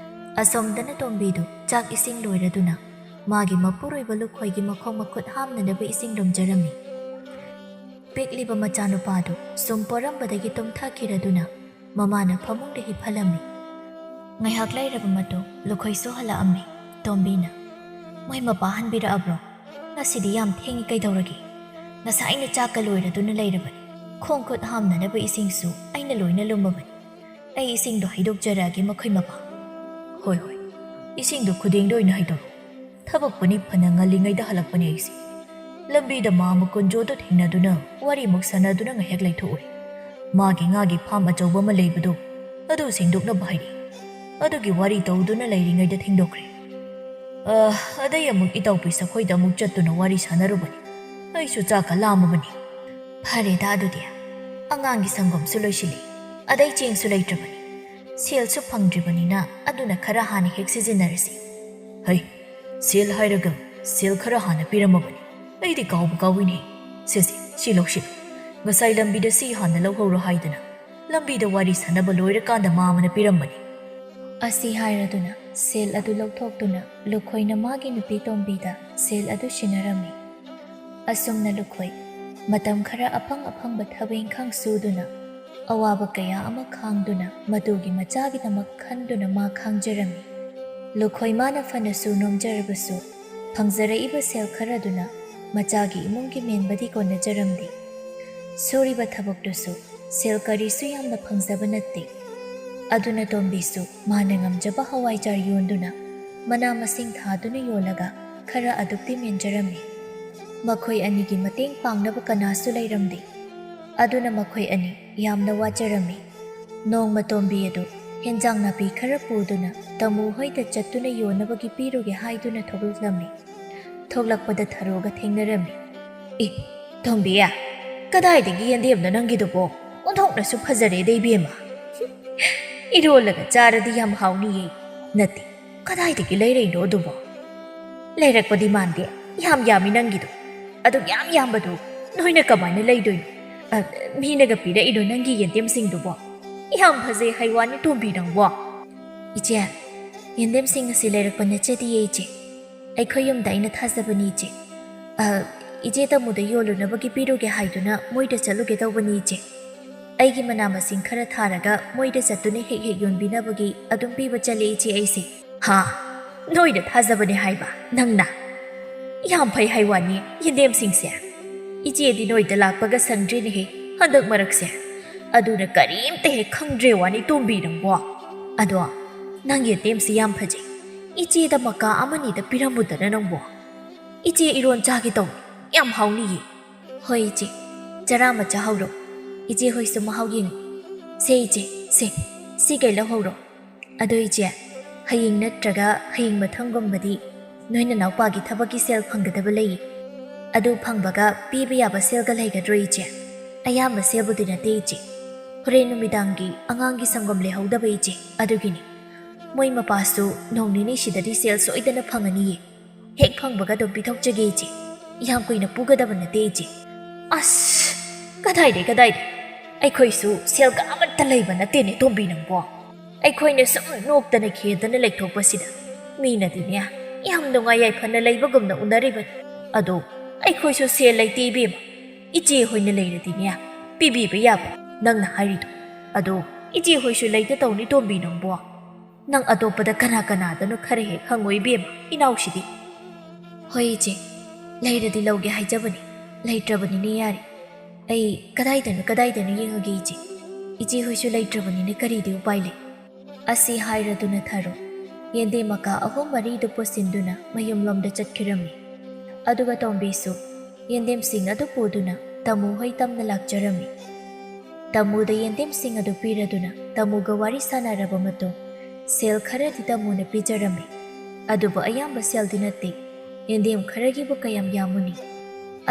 ꯑꯁꯣꯝꯗꯅ ꯇꯣꯝꯕꯤꯗꯨ ꯆꯥꯛ ꯏꯁꯤꯡ ꯂꯣꯏꯔꯗꯨꯅ ꯃꯥꯒꯤ ꯃꯄꯨꯔꯣꯏꯕ ꯂꯨꯈꯣꯏꯒꯤ ꯃꯈꯣꯡ ꯃꯈꯨꯠ ꯍꯥꯝꯅꯅꯕ ꯏꯁꯤꯡ ꯂꯨꯝꯖꯔꯝꯃꯤ꯫ ꯄꯤꯛꯂꯤꯕ ꯃꯆꯥꯅꯨꯄꯥꯗꯨ ꯁꯨꯝ ꯄꯣꯔꯝꯕꯗꯒꯤ ꯇꯨꯝꯊꯈꯤꯔꯗꯨꯅ ꯃꯃꯥꯅ ꯐꯃꯨꯡꯗ ꯍꯤꯞꯍꯜꯂꯝꯃꯤ꯫ ꯉꯥꯏꯍꯥꯛ ꯂꯩꯔꯕ ꯃꯇꯨꯡ ꯂꯨꯈꯣꯏꯁꯨ ꯍꯜꯂꯛꯑꯝꯃꯤ꯫ ꯇꯣꯝꯕꯤꯅ, "ꯃꯣꯏ ꯃꯄꯥ ꯍꯟꯕꯤꯔꯛꯑꯕ꯭ꯔꯣ? ꯉꯁꯤꯗꯤ ꯌꯥꯝ ꯊꯦꯡꯉꯤ, ꯀꯩꯗꯧꯔꯒꯦ? ꯉꯁꯥꯏꯅ ꯆꯥꯛꯀ ꯂꯣꯏꯔꯗꯨꯅ ꯂꯩꯔꯕꯅꯤ꯫ ꯈꯣꯡ ꯈꯨꯠ ꯍꯥꯝꯅꯅꯕ ꯏꯁꯤꯡꯁꯨ ꯑꯩꯅ ꯂꯣꯏꯅ ꯂꯨꯝꯃꯕꯅꯤ꯫ ꯑꯩ ꯏꯁꯤꯡꯗꯣ ꯍꯩꯗꯣꯛꯆꯔꯛꯑꯒꯦ, ꯃꯈꯣꯏ ꯃꯄꯥ꯫" "ꯍꯣꯏ, ꯍꯣꯏ, ꯏꯁꯤꯡꯗꯣ ꯈꯨꯗꯦꯡꯗ ꯑꯣꯏꯅ ꯍꯩꯗꯣꯛꯑꯣ꯫ ꯊꯕꯛꯄꯨꯅꯤ ꯐꯅ ꯉꯜꯂꯤꯉꯩꯗ ꯍꯜꯂꯛꯄꯅꯦ ꯑꯩꯁꯦ꯫ ꯂꯝꯕꯤꯗ ꯃꯥꯃ ꯀꯨꯟꯖꯣꯗꯣ ꯊꯦꯡꯅꯗꯨꯅ ꯋꯥꯔꯤꯃꯨꯛ ꯁꯥꯟꯅꯗꯨꯅ ꯉꯥꯏꯍꯥꯛ ꯂꯩꯊꯣꯛꯎꯔꯦ꯫ ꯃꯥꯒꯤ ꯉꯥꯒꯤ ꯐꯥꯝ ꯑꯆꯧꯕ ꯑꯃ ꯂꯩꯕꯗꯣ, ꯑꯗꯨ ꯁꯦꯡꯗꯣꯛꯅꯕ ꯍꯥꯏꯔꯛꯏ꯫ ꯑꯗꯨꯒꯤ ꯋꯥꯔꯤ ꯇꯧꯗꯨꯅ ꯂꯩꯔꯤꯉꯩꯗ ꯊꯦꯡꯗꯣꯛꯈ꯭ꯔꯦ꯫ ꯑ, ꯑꯗꯩ ꯑꯃꯨꯛ ꯏꯇꯥꯎ ꯄꯤꯁꯛ ꯈꯣꯏꯗ ꯑꯃꯨꯛ ꯆꯠꯇꯨꯅ ꯋꯥꯔꯤ ꯁꯥꯟꯅꯔꯨꯕꯅꯤ꯫ ꯑꯩꯁꯨ ꯆꯥꯛꯀ ꯂꯥꯝꯃꯕꯅꯤ꯫" "ꯐꯔꯦꯗ ꯑꯗꯨꯗꯤ, ꯑꯉꯥꯡꯒꯤ ꯁꯪꯒꯣꯝꯁꯨ ꯂꯣꯏꯁꯤꯜꯂꯤ, ꯑꯗꯩ ꯆꯦꯡꯁꯨ ꯂꯩꯇ꯭ꯔꯕꯅꯤ꯫ ꯁꯦꯜꯁꯨ ꯐꯪꯗ꯭ꯔꯤꯕꯅꯤꯅ ꯑꯗꯨꯅ ꯈꯔ ꯍꯥꯟꯅ ꯍꯦꯛ ꯁꯤꯖꯤꯟꯅꯔꯁꯤ꯫" "ꯍꯩ, ꯁꯦꯜ ꯍꯥꯏꯔꯒ ꯁꯦꯜ ꯈꯔ ꯍꯥꯟꯅ ꯄꯤꯔꯝꯃꯕꯅꯤ꯫ ꯑꯩꯗꯤ ꯀꯥꯎꯕ ꯀꯥꯎꯏꯅꯦ꯫ ꯁꯦ, ꯁꯦ, ꯁꯤ ꯂꯧꯁꯤꯜꯂꯨ꯫ ꯉꯁꯥꯏ ꯂꯝꯕꯤꯗ ꯁꯤ ꯍꯥꯟꯅ ꯂꯧꯍꯧꯔꯣ ꯍꯥꯏꯗꯅ ꯂꯝꯕꯤꯗ ꯋꯥꯔꯤ ꯁꯥꯟꯅꯕ ꯂꯣꯏꯔꯀꯥꯟꯗ ꯃꯥꯃꯅ ꯄꯤꯔꯝꯕꯅꯤ꯫" ꯑꯁꯤ ꯍꯥꯏꯔꯗꯨꯅ ꯁꯦꯜ ꯑꯗꯨ ꯂꯧꯊꯣꯛꯇꯨꯅ ꯂꯨꯈꯣꯏꯅ ꯃꯥꯒꯤ ꯅꯨꯄꯤ ꯇꯣꯝꯕꯤꯗ ꯁꯦꯜ ꯑꯗꯨ ꯁꯤꯟꯅꯔꯝꯃꯤ꯫ ꯑꯁꯨꯝꯅ ꯂꯨꯈꯣꯏ ꯃꯇꯝ ꯈꯔ ꯑꯐꯪ ꯑꯐꯪꯕ ꯊꯕꯛ ꯏꯪꯈꯥꯡ ꯁꯨꯗꯨꯅ, ꯑꯋꯥꯕ ꯀꯌꯥ ꯑꯃ ꯈꯥꯡꯗꯨꯅ, ꯃꯇꯨꯒꯤ ꯃꯆꯥꯒꯤꯗꯃꯛ ꯈꯟꯗꯨꯅ ꯃꯥ ꯈꯥꯡꯖꯔꯝꯃꯤ꯫ ꯂꯨꯈꯣꯏꯃꯥꯅ ꯐꯅꯁꯨ ꯅꯣꯝꯖꯔꯕꯁꯨ, ꯐꯪꯖꯔꯛꯏꯕ ꯁꯦꯜ ꯈꯔꯗꯨꯅ ꯃꯆꯥꯒꯤ ꯏꯃꯨꯡꯒꯤ ꯃꯦꯟꯕꯗꯤ ꯀꯣꯟꯅꯖꯔꯝꯗꯦ꯫ ꯁꯨꯔꯤꯕ ꯊꯕꯛꯇꯨꯁꯨ ꯁꯦꯜ ꯀꯔꯤꯁꯨ ꯌꯥꯝꯅ ꯐꯪꯖꯕ ꯅꯠꯇꯦ꯫ ꯑꯗꯨꯅ ꯇꯣꯝꯕꯤꯁꯨ ꯃꯥꯅ ꯉꯝꯖꯕ ꯍꯋꯥꯏꯖꯥꯔ ꯌꯣꯟꯗꯨꯅ, ꯃꯅꯥ ꯃꯁꯤꯡ ꯊꯥꯗꯨꯅ ꯌꯣꯜꯂꯒ ꯈꯔ ꯑꯗꯨꯛꯇꯤ ꯃꯦꯟꯖꯔꯝꯃꯤ꯫ ꯃꯈꯣꯏ ꯑꯅꯤꯒꯤ ꯃꯇꯦꯡ ꯄꯥꯡꯅꯕ ꯀꯅꯥꯁꯨ ꯂꯩꯔꯝꯗꯦ꯫ ꯑꯗꯨꯅ ꯃꯈꯣꯏ ꯑꯅꯤ ꯌꯥꯝꯅ ꯋꯥꯖꯔꯝꯃꯤ꯫ ꯅꯣꯡꯃ ꯇꯣꯝꯕꯤ ꯑꯗꯨ ꯍꯦꯟꯖꯥꯡ ꯅꯥꯄꯤ ꯈꯔ ꯄꯨꯗꯨꯅ ꯇꯥꯃꯣ ꯍꯣꯏꯗ ꯆꯠꯇꯨꯅ ꯌꯣꯟꯅꯕꯒꯤ ꯄꯤꯔꯨꯒꯦ ꯍꯥꯏꯗꯨꯅ ꯊꯣꯛꯂꯛꯂꯝꯃꯤ꯫ ꯊꯣꯛꯂꯛꯄꯗ ꯊꯔꯣꯒ ꯊꯦꯡꯅꯔꯝꯃꯤ꯫ "ꯑꯦ, ꯇꯣꯝꯕꯤ, ꯀꯗꯥꯏꯗꯒꯤ ꯌꯦꯟꯗꯦꯝꯅꯣ ꯅꯪꯒꯤꯗꯨꯕꯣ? ꯑꯣꯟꯊꯣꯛꯅꯁꯨ ꯐꯖꯔꯦꯗ, ꯏꯕꯦꯝꯃ꯫ ꯏꯔꯣꯜꯂꯒ ꯆꯥꯔꯗꯤ ꯌꯥꯝ ꯍꯥꯎꯅꯤꯌꯦ꯫ ꯅꯠꯇꯦ, ꯀꯗꯥꯏꯗꯒꯤ ꯂꯩꯔꯛꯏꯅꯣ ꯑꯗꯨꯕꯣ? ꯂꯩꯔꯛꯄꯗꯤ ꯃꯥꯟꯗꯦ, ꯌꯥꯝ ꯌꯥꯝꯃꯤ ꯅꯪꯒꯤꯗꯣ꯫ ꯑꯗꯨꯛ ꯌꯥꯝ ꯌꯥꯝꯕꯗꯨ ꯅꯣꯏꯅ ꯀꯃꯥꯏꯅ ꯂꯩꯗꯣꯏꯅꯣ? ꯑ, ꯃꯤꯅꯒ ꯄꯤꯔꯛꯏꯅꯣ ꯅꯪꯒꯤ ꯌꯦꯟꯗꯦꯝꯁꯤꯡꯗꯨꯕꯣ? ꯌꯥꯝ ꯐꯖꯩ ꯍꯥꯏ ꯋꯥꯅꯤ, ꯇꯣꯝꯕꯤ ꯅꯪꯕꯣ꯫" "ꯏꯆꯦ, ꯌꯦꯟꯗꯦꯝꯁꯤꯡ ꯑꯁꯤ ꯂꯩꯔꯛꯄ ꯅꯠꯆꯗꯤꯌꯦ, ꯏꯆꯦ꯫ ꯑꯩꯈꯣꯏ ꯌꯨꯝꯗ ꯑꯩꯅ ꯊꯥꯖꯕꯅꯤ, ꯏꯆꯦ꯫ ꯑ, ꯏꯆꯦ ꯇꯥꯃꯣꯗ ꯌꯣꯜꯂꯨꯅꯕꯒꯤ ꯄꯤꯔꯨꯒꯦ ꯍꯥꯏꯗꯨꯅ ꯃꯣꯏꯗ ꯆꯠꯂꯨꯒꯦ ꯇꯧꯕꯅꯤ, ꯏꯆꯦ꯫ ꯑꯩꯒꯤ ꯃꯅꯥ ꯃꯁꯤꯡ ꯈꯔ ꯊꯥꯔꯒ ꯃꯣꯏꯗ ꯆꯠꯇꯨꯅ ꯍꯦꯛ ꯍꯦꯛ ꯌꯣꯟꯕꯤꯅꯕꯒꯤ ꯑꯗꯨꯝ ꯄꯤꯕ ꯆꯠꯂꯦ, ꯏꯆꯦ, ꯑꯩꯁꯦ꯫" "ꯍꯥ? ꯅꯣꯏꯗ ꯊꯥꯖꯕꯅꯦ ꯍꯥꯏꯕ ꯅꯪꯅ? ꯌꯥꯝ ꯐꯩ ꯍꯥꯏ ꯋꯥꯅꯤ ꯌꯦꯟꯗꯦꯝꯁꯤꯡꯁꯦ꯫ ꯏꯆꯦꯗꯤ ꯅꯣꯏꯗ ꯂꯥꯛꯄꯒ ꯁꯪꯗ꯭ꯔꯤꯅꯦꯍꯦ ꯍꯟꯗꯛ ꯃꯔꯛꯁꯦ꯫ ꯑꯗꯨꯅ ꯀꯔꯤꯝꯇ ꯍꯦꯛ ꯈꯪꯗ꯭ꯔꯦ ꯋꯥꯅꯤ, ꯇꯣꯝꯕꯤ ꯅꯪꯕꯣ꯫ ꯑꯗꯣ ꯅꯪ ꯌꯦꯟꯗꯦꯝꯁꯤ ꯌꯥꯝ ꯐꯖꯩ꯫ ꯏꯆꯦꯗ ꯃꯀꯥ ꯑꯃꯅꯤꯗ ꯄꯤꯔꯝꯃꯨꯗꯅ ꯅꯪꯕꯣ꯫ ꯏꯆꯦ ꯏꯔꯣꯟ ꯆꯥꯒꯦ ꯇꯧꯅꯤ, ꯌꯥꯝ ꯍꯥꯎꯅꯤꯌꯦ꯫" "ꯍꯣꯏ ꯏꯆꯦ, ꯆꯔꯥ ꯑꯃ ꯆꯥꯍꯧꯔꯣ꯫ ꯏꯆꯦ ꯍꯣꯏꯁꯨ ꯃꯍꯥꯎ ꯌꯦꯡꯉꯨ꯫ ꯁꯦ ꯏꯆꯦ, ꯁꯦ, ꯁꯤ ꯀꯩ ꯂꯧꯍꯧꯔꯣ꯫ ꯑꯗꯣ ꯏꯆꯦ, ꯍꯌꯦꯡ ꯅꯠꯇ꯭ꯔꯒ ꯍꯌꯦꯡ ꯃꯊꯪꯒꯨꯝꯕꯗꯤ ꯅꯣꯏ ꯅꯅꯥꯎꯄꯥꯒꯤ ꯊꯕꯛꯀꯤ ꯁꯦꯜ ꯐꯪꯒꯗꯕ ꯂꯩꯌꯦ꯫ ꯑꯗꯨ ꯐꯪꯕꯒ ꯄꯤꯕ ꯌꯥꯕ ꯁꯦꯜꯒ ꯂꯩꯒꯗ꯭ꯔꯣ ꯏꯆꯦ?" "ꯑꯌꯥꯝꯕ ꯁꯦꯜꯕꯨꯗꯤ ꯅꯠꯇꯦ ꯏꯆꯦ꯫ ꯍꯣꯔꯦꯟ ꯅꯨꯃꯤꯗꯥꯡꯒꯤ ꯑꯉꯥꯡꯒꯤ ꯁꯪꯒꯣꯝ ꯂꯩꯍꯧꯗꯕ ꯏꯆꯦ, ꯑꯗꯨꯒꯤꯅꯤ꯫ ꯃꯣꯏ ꯃꯄꯥꯁꯨ ꯅꯣꯡ ꯅꯤꯅꯤ ꯁꯤꯗꯗꯤ ꯁꯦꯜ ꯁꯣꯏꯗꯅ ꯐꯪꯉꯅꯤꯌꯦ꯫ ꯍꯦꯛ ꯐꯪꯕꯒ ꯑꯗꯨꯝ ꯄꯤꯊꯣꯛꯆꯒꯦ ꯏꯆꯦ꯫ ꯌꯥꯝ ꯀꯨꯏꯅ ꯄꯨꯒꯗꯕ ꯅꯠꯇꯦ ꯏꯆꯦ꯫" "ꯑꯁ, ꯀꯗꯥꯏꯗꯩ, ꯀꯗꯥꯏꯗꯩ? ꯑꯩꯈꯣꯏꯁꯨ ꯁꯦꯜꯒ ꯑꯃꯠꯇ ꯂꯩꯕ ꯅꯠꯇꯦꯅꯦ ꯇꯣꯝꯕꯤ ꯅꯪꯕꯣ꯫ ꯑꯩꯈꯣꯏꯅ ꯁꯨꯝ ꯅꯣꯛꯇꯅ ꯈꯦꯗꯅ ꯂꯩꯊꯣꯛꯄꯁꯤꯗ ꯃꯤꯅꯗꯤꯅꯦ ꯌꯥꯝ ꯅꯨꯡꯉꯥꯏ ꯌꯥꯏꯐꯅ ꯂꯩꯕꯒꯨꯝꯅ ꯎꯅꯔꯤꯕꯅꯤ꯫ ꯑꯗꯣ ꯑꯩꯈꯣꯏꯁꯨ ꯁꯦꯜ ꯂꯩꯇꯦ ꯏꯕꯦꯝꯃ꯫ ꯏꯆꯦ ꯍꯣꯏꯅ ꯂꯩꯔꯗꯤꯅꯦ ꯄꯤꯕꯤꯕ ꯌꯥꯕ ꯅꯪꯅ ꯍꯥꯏꯔꯤꯗꯣ꯫ ꯑꯗꯣ ꯏꯆꯦ ꯍꯣꯏꯁꯨ ꯂꯩꯇ ꯇꯧꯅꯤ ꯇꯣꯝꯕꯤ ꯅꯪꯕꯣ꯫" ꯅꯪ ꯑꯇꯣꯞꯄꯗ ꯀꯅꯥ ꯀꯅꯥꯗꯅꯣ ꯈꯔ ꯍꯦꯛ ꯍꯪꯉꯣ ꯏꯕꯦꯝꯃ, ꯏꯅꯥꯎꯁꯤꯗꯤ꯫ ꯍꯣꯏ ꯏꯆꯦ, ꯂꯩꯔꯗꯤ ꯂꯧꯒꯦ ꯍꯥꯏꯖꯕꯅꯤ, ꯂꯩꯇ꯭ꯔꯕꯅꯤꯅ ꯌꯥꯔꯦ꯫ ꯑꯩ ꯀꯗꯥꯏꯗꯅꯣ ꯀꯗꯥꯏꯗꯅꯣ ꯌꯦꯡꯉꯒꯦ ꯏꯆꯦ꯫ ꯏꯆꯦ ꯍꯣꯏꯁꯨ ꯂꯩꯇ꯭ꯔꯕꯅꯤꯅ ꯀꯔꯤꯗꯤ ꯎꯄꯥꯏ ꯂꯩ꯫ ꯑꯁꯤ ꯍꯥꯏꯔꯗꯨꯅ ꯊꯔꯣ ꯌꯦꯟꯗꯦꯝ ꯃꯀꯥ ꯑꯍꯨꯝ ꯃꯔꯤꯗꯨ ꯄꯨꯁꯤꯟꯗꯨꯅ ꯃꯌꯨꯝꯂꯣꯝꯗ ꯆꯠꯈꯤꯔꯝꯃꯤ꯫ ꯑꯗꯨꯒ ꯇꯣꯝꯕꯤꯁꯨ ꯌꯦꯟꯗꯦꯝꯁꯤꯡ ꯑꯗꯨ ꯄꯨꯗꯨꯅ ꯇꯥꯃꯨ ꯍꯣꯏ ꯇꯝꯅ ꯂꯥꯛꯆꯔꯝꯃꯤ꯫ ꯇꯥꯃꯨꯗ ꯌꯦꯟꯗꯦꯝꯁꯤꯡ ꯑꯗꯨ ꯄꯤꯔꯗꯨꯅ ꯇꯥꯃꯨꯒ ꯋꯥꯔꯤ ꯁꯥꯟꯅꯔꯕ ꯃꯇꯨꯡ ꯁꯦꯜ ꯈꯔꯗꯤ ꯇꯥꯃꯨꯅ ꯄꯤꯖꯔꯝꯃꯤ꯫ ꯑꯗꯨꯕꯨ ꯑꯌꯥꯝꯕ ꯁꯦꯜꯗꯤ ꯅꯠꯇꯦ, ꯌꯦꯟꯗꯦꯝ ꯈꯔꯒꯤꯕꯨ ꯀꯌꯥꯝ ꯌꯥꯝꯃꯨꯅꯤ?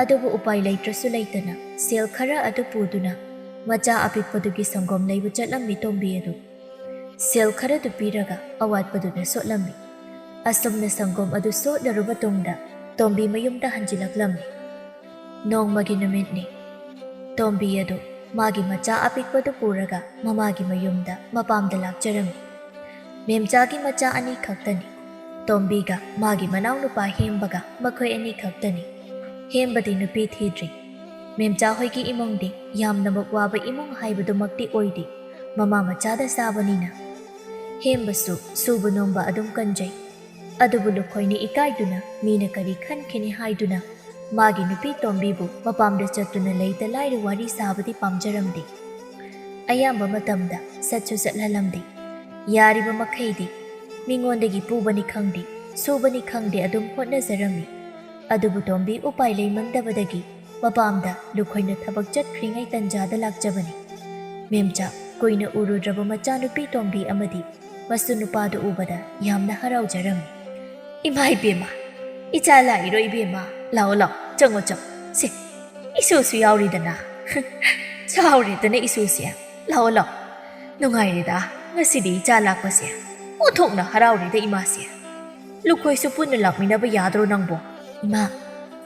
ꯑꯗꯨꯕꯨ ꯎꯄꯥꯏ ꯂꯩꯇ꯭ꯔꯁꯨ ꯂꯩꯇꯅ ꯁꯦꯜ ꯈꯔ ꯑꯗꯨ ꯄꯨꯗꯨꯅ ꯃꯆꯥ ꯑꯄꯤꯛꯄꯗꯨꯒꯤ ꯁꯪꯒꯣꯝ ꯂꯩꯕ ꯆꯠꯂꯝꯃꯤ ꯇꯣꯝꯕꯤ ꯑꯗꯨ꯫ ꯁꯦꯜ ꯈꯔꯗꯨ ꯄꯤꯔꯒ ꯑꯋꯥꯠꯄꯗꯨꯅ ꯁꯣꯠꯂꯝꯃꯤ꯫ ꯑꯁꯨꯝꯅ ꯁꯪꯒꯣꯝ ꯑꯗꯨ ꯁꯣꯠꯂꯔꯕ ꯇꯨꯡꯗ ꯇꯣꯝꯕꯤ ꯃꯌꯨꯝꯗ ꯍꯟꯖꯤꯜꯂꯛꯂꯝꯃꯤ꯫ ꯅꯣꯡꯃꯒꯤ ꯅꯨꯃꯤꯠꯅꯤ꯫ ꯇꯣꯝꯕꯤ ꯑꯗꯨ ꯃꯥꯒꯤ ꯃꯆꯥ ꯑꯄꯤꯛꯄꯗꯨ ꯄꯨꯔꯒ ꯃꯃꯥꯒꯤ ꯃꯌꯨꯝꯗ ꯃꯄꯥꯝꯗ ꯂꯥꯛꯆꯔꯝꯃꯤ꯫ ꯃꯦꯝꯆꯥꯒꯤ ꯃꯆꯥ ꯑꯅꯤ ꯈꯛꯇꯅꯤ꯫ ꯇꯣꯝꯕꯤꯒ ꯃꯥꯒꯤ ꯃꯅꯥꯎꯅꯨꯄꯥ ꯍꯦꯝꯕꯒ ꯃꯈꯣꯏ ꯑꯅꯤ ꯈꯛꯇꯅꯤ꯫ ꯍꯦꯝꯕꯗꯤ ꯅꯨꯄꯤ ꯊꯤꯗ꯭ꯔꯤ꯫ ꯃꯦꯝꯆꯥ ꯍꯣꯏꯒꯤ ꯏꯃꯨꯡꯗꯤ ꯌꯥꯝꯅꯃꯛ ꯋꯥꯕ ꯏꯃꯨꯡ ꯍꯥꯏꯕꯗꯨꯃꯛꯇꯤ ꯑꯣꯏꯗꯦ, ꯃꯃꯥ ꯃꯆꯥꯗ ꯆꯥꯕꯅꯤꯅ꯫ ꯍꯦꯝꯕꯁꯨ ꯁꯨꯕ ꯅꯣꯝꯕ ꯑꯗꯨꯝ ꯀꯟꯖꯩ꯫ ꯑꯗꯨꯕꯨ ꯂꯨꯈꯣꯏꯅ ꯏꯀꯥꯏꯗꯨꯅ ꯃꯤꯅ ꯀꯔꯤ ꯈꯟꯈꯤꯅꯤ ꯍꯥꯏꯗꯨꯅ ꯃꯥꯒꯤ ꯅꯨꯄꯤ ꯇꯣꯝꯕꯤꯕꯨ ꯃꯄꯥꯝꯗ ꯆꯠꯇꯨꯅ ꯂꯩꯇ ꯂꯥꯏꯔ ꯋꯥꯔꯤ ꯁꯥꯕꯗꯤ ꯄꯥꯝꯖꯔꯝꯗꯦ꯫ ꯑꯌꯥꯝꯕ ꯃꯇꯝꯗ ꯆꯠꯁꯨ ꯆꯠꯍꯜꯂꯝꯗꯦ꯫ ꯌꯥꯔꯤꯕ ꯃꯈꯩꯗꯤ ꯃꯤꯉꯣꯟꯗꯒꯤ ꯄꯨꯕꯅꯤ ꯈꯪꯗꯦ, ꯁꯨꯕꯅꯤ ꯈꯪꯗꯦ ꯑꯗꯨꯝ ꯍꯣꯠꯅꯖꯔꯝꯃꯤ꯫ ꯑꯗꯨꯕꯨ ꯇꯣꯝꯕꯤ ꯎꯄꯥꯏ ꯂꯩꯃꯟꯗꯕꯗꯒꯤ ꯃꯄꯥꯝꯗ ꯂꯨꯈꯣꯏꯅ ꯊꯕꯛ ꯆꯠꯈ꯭ꯔꯤꯉꯩ ꯇꯟꯖꯥꯗ ꯂꯥꯛꯆꯕꯅꯤ꯫ ꯃꯦꯝꯆꯥ ꯀꯨꯏꯅ ꯎꯔꯨꯗ꯭ꯔꯕ ꯃꯆꯥꯅꯨꯄꯤ ꯇꯣꯝꯕꯤ ꯑꯃꯗꯤ ꯃꯁꯨ ꯅꯨꯄꯥꯗꯨ ꯎꯕꯗ ꯌꯥꯝꯅ ꯍꯔꯥꯎꯖꯔꯝꯃꯤ꯫ "ꯏꯃꯥ ꯏꯕꯦꯝꯃ, ꯏꯆꯥ ꯂꯥꯛꯏꯔꯣ ꯏꯕꯦꯝꯃ? ꯂꯥꯛꯑꯣ, ꯂꯥꯛꯑꯣ, ꯆꯪꯉꯣ, ꯆꯪꯉꯣ꯫ ꯁꯦ, ꯏꯁꯨꯁꯨ ꯌꯥꯎꯔꯤꯗꯅ꯫ ꯆꯥꯎꯔꯦꯗꯅ ꯏꯁꯨꯁꯦ꯫ ꯂꯥꯛꯑꯣ, ꯂꯥꯛꯑꯣ꯫ ꯅꯨꯡꯉꯥꯏꯔꯦꯗ ꯉꯁꯤꯗꯤ ꯏꯆꯥ ꯂꯥꯛꯄꯁꯦ꯫ ꯑꯣꯟꯊꯣꯛꯅ ꯍꯔꯥꯎꯔꯦꯗ ꯏꯃꯥꯁꯦ꯫ ꯂꯨꯈꯣꯏꯁꯨ ꯄꯨꯟꯅ ꯂꯥꯛꯃꯤꯟꯅꯕ ꯌꯥꯗ꯭ꯔꯣ ꯅꯪꯕꯣ?" "ꯏꯃꯥ,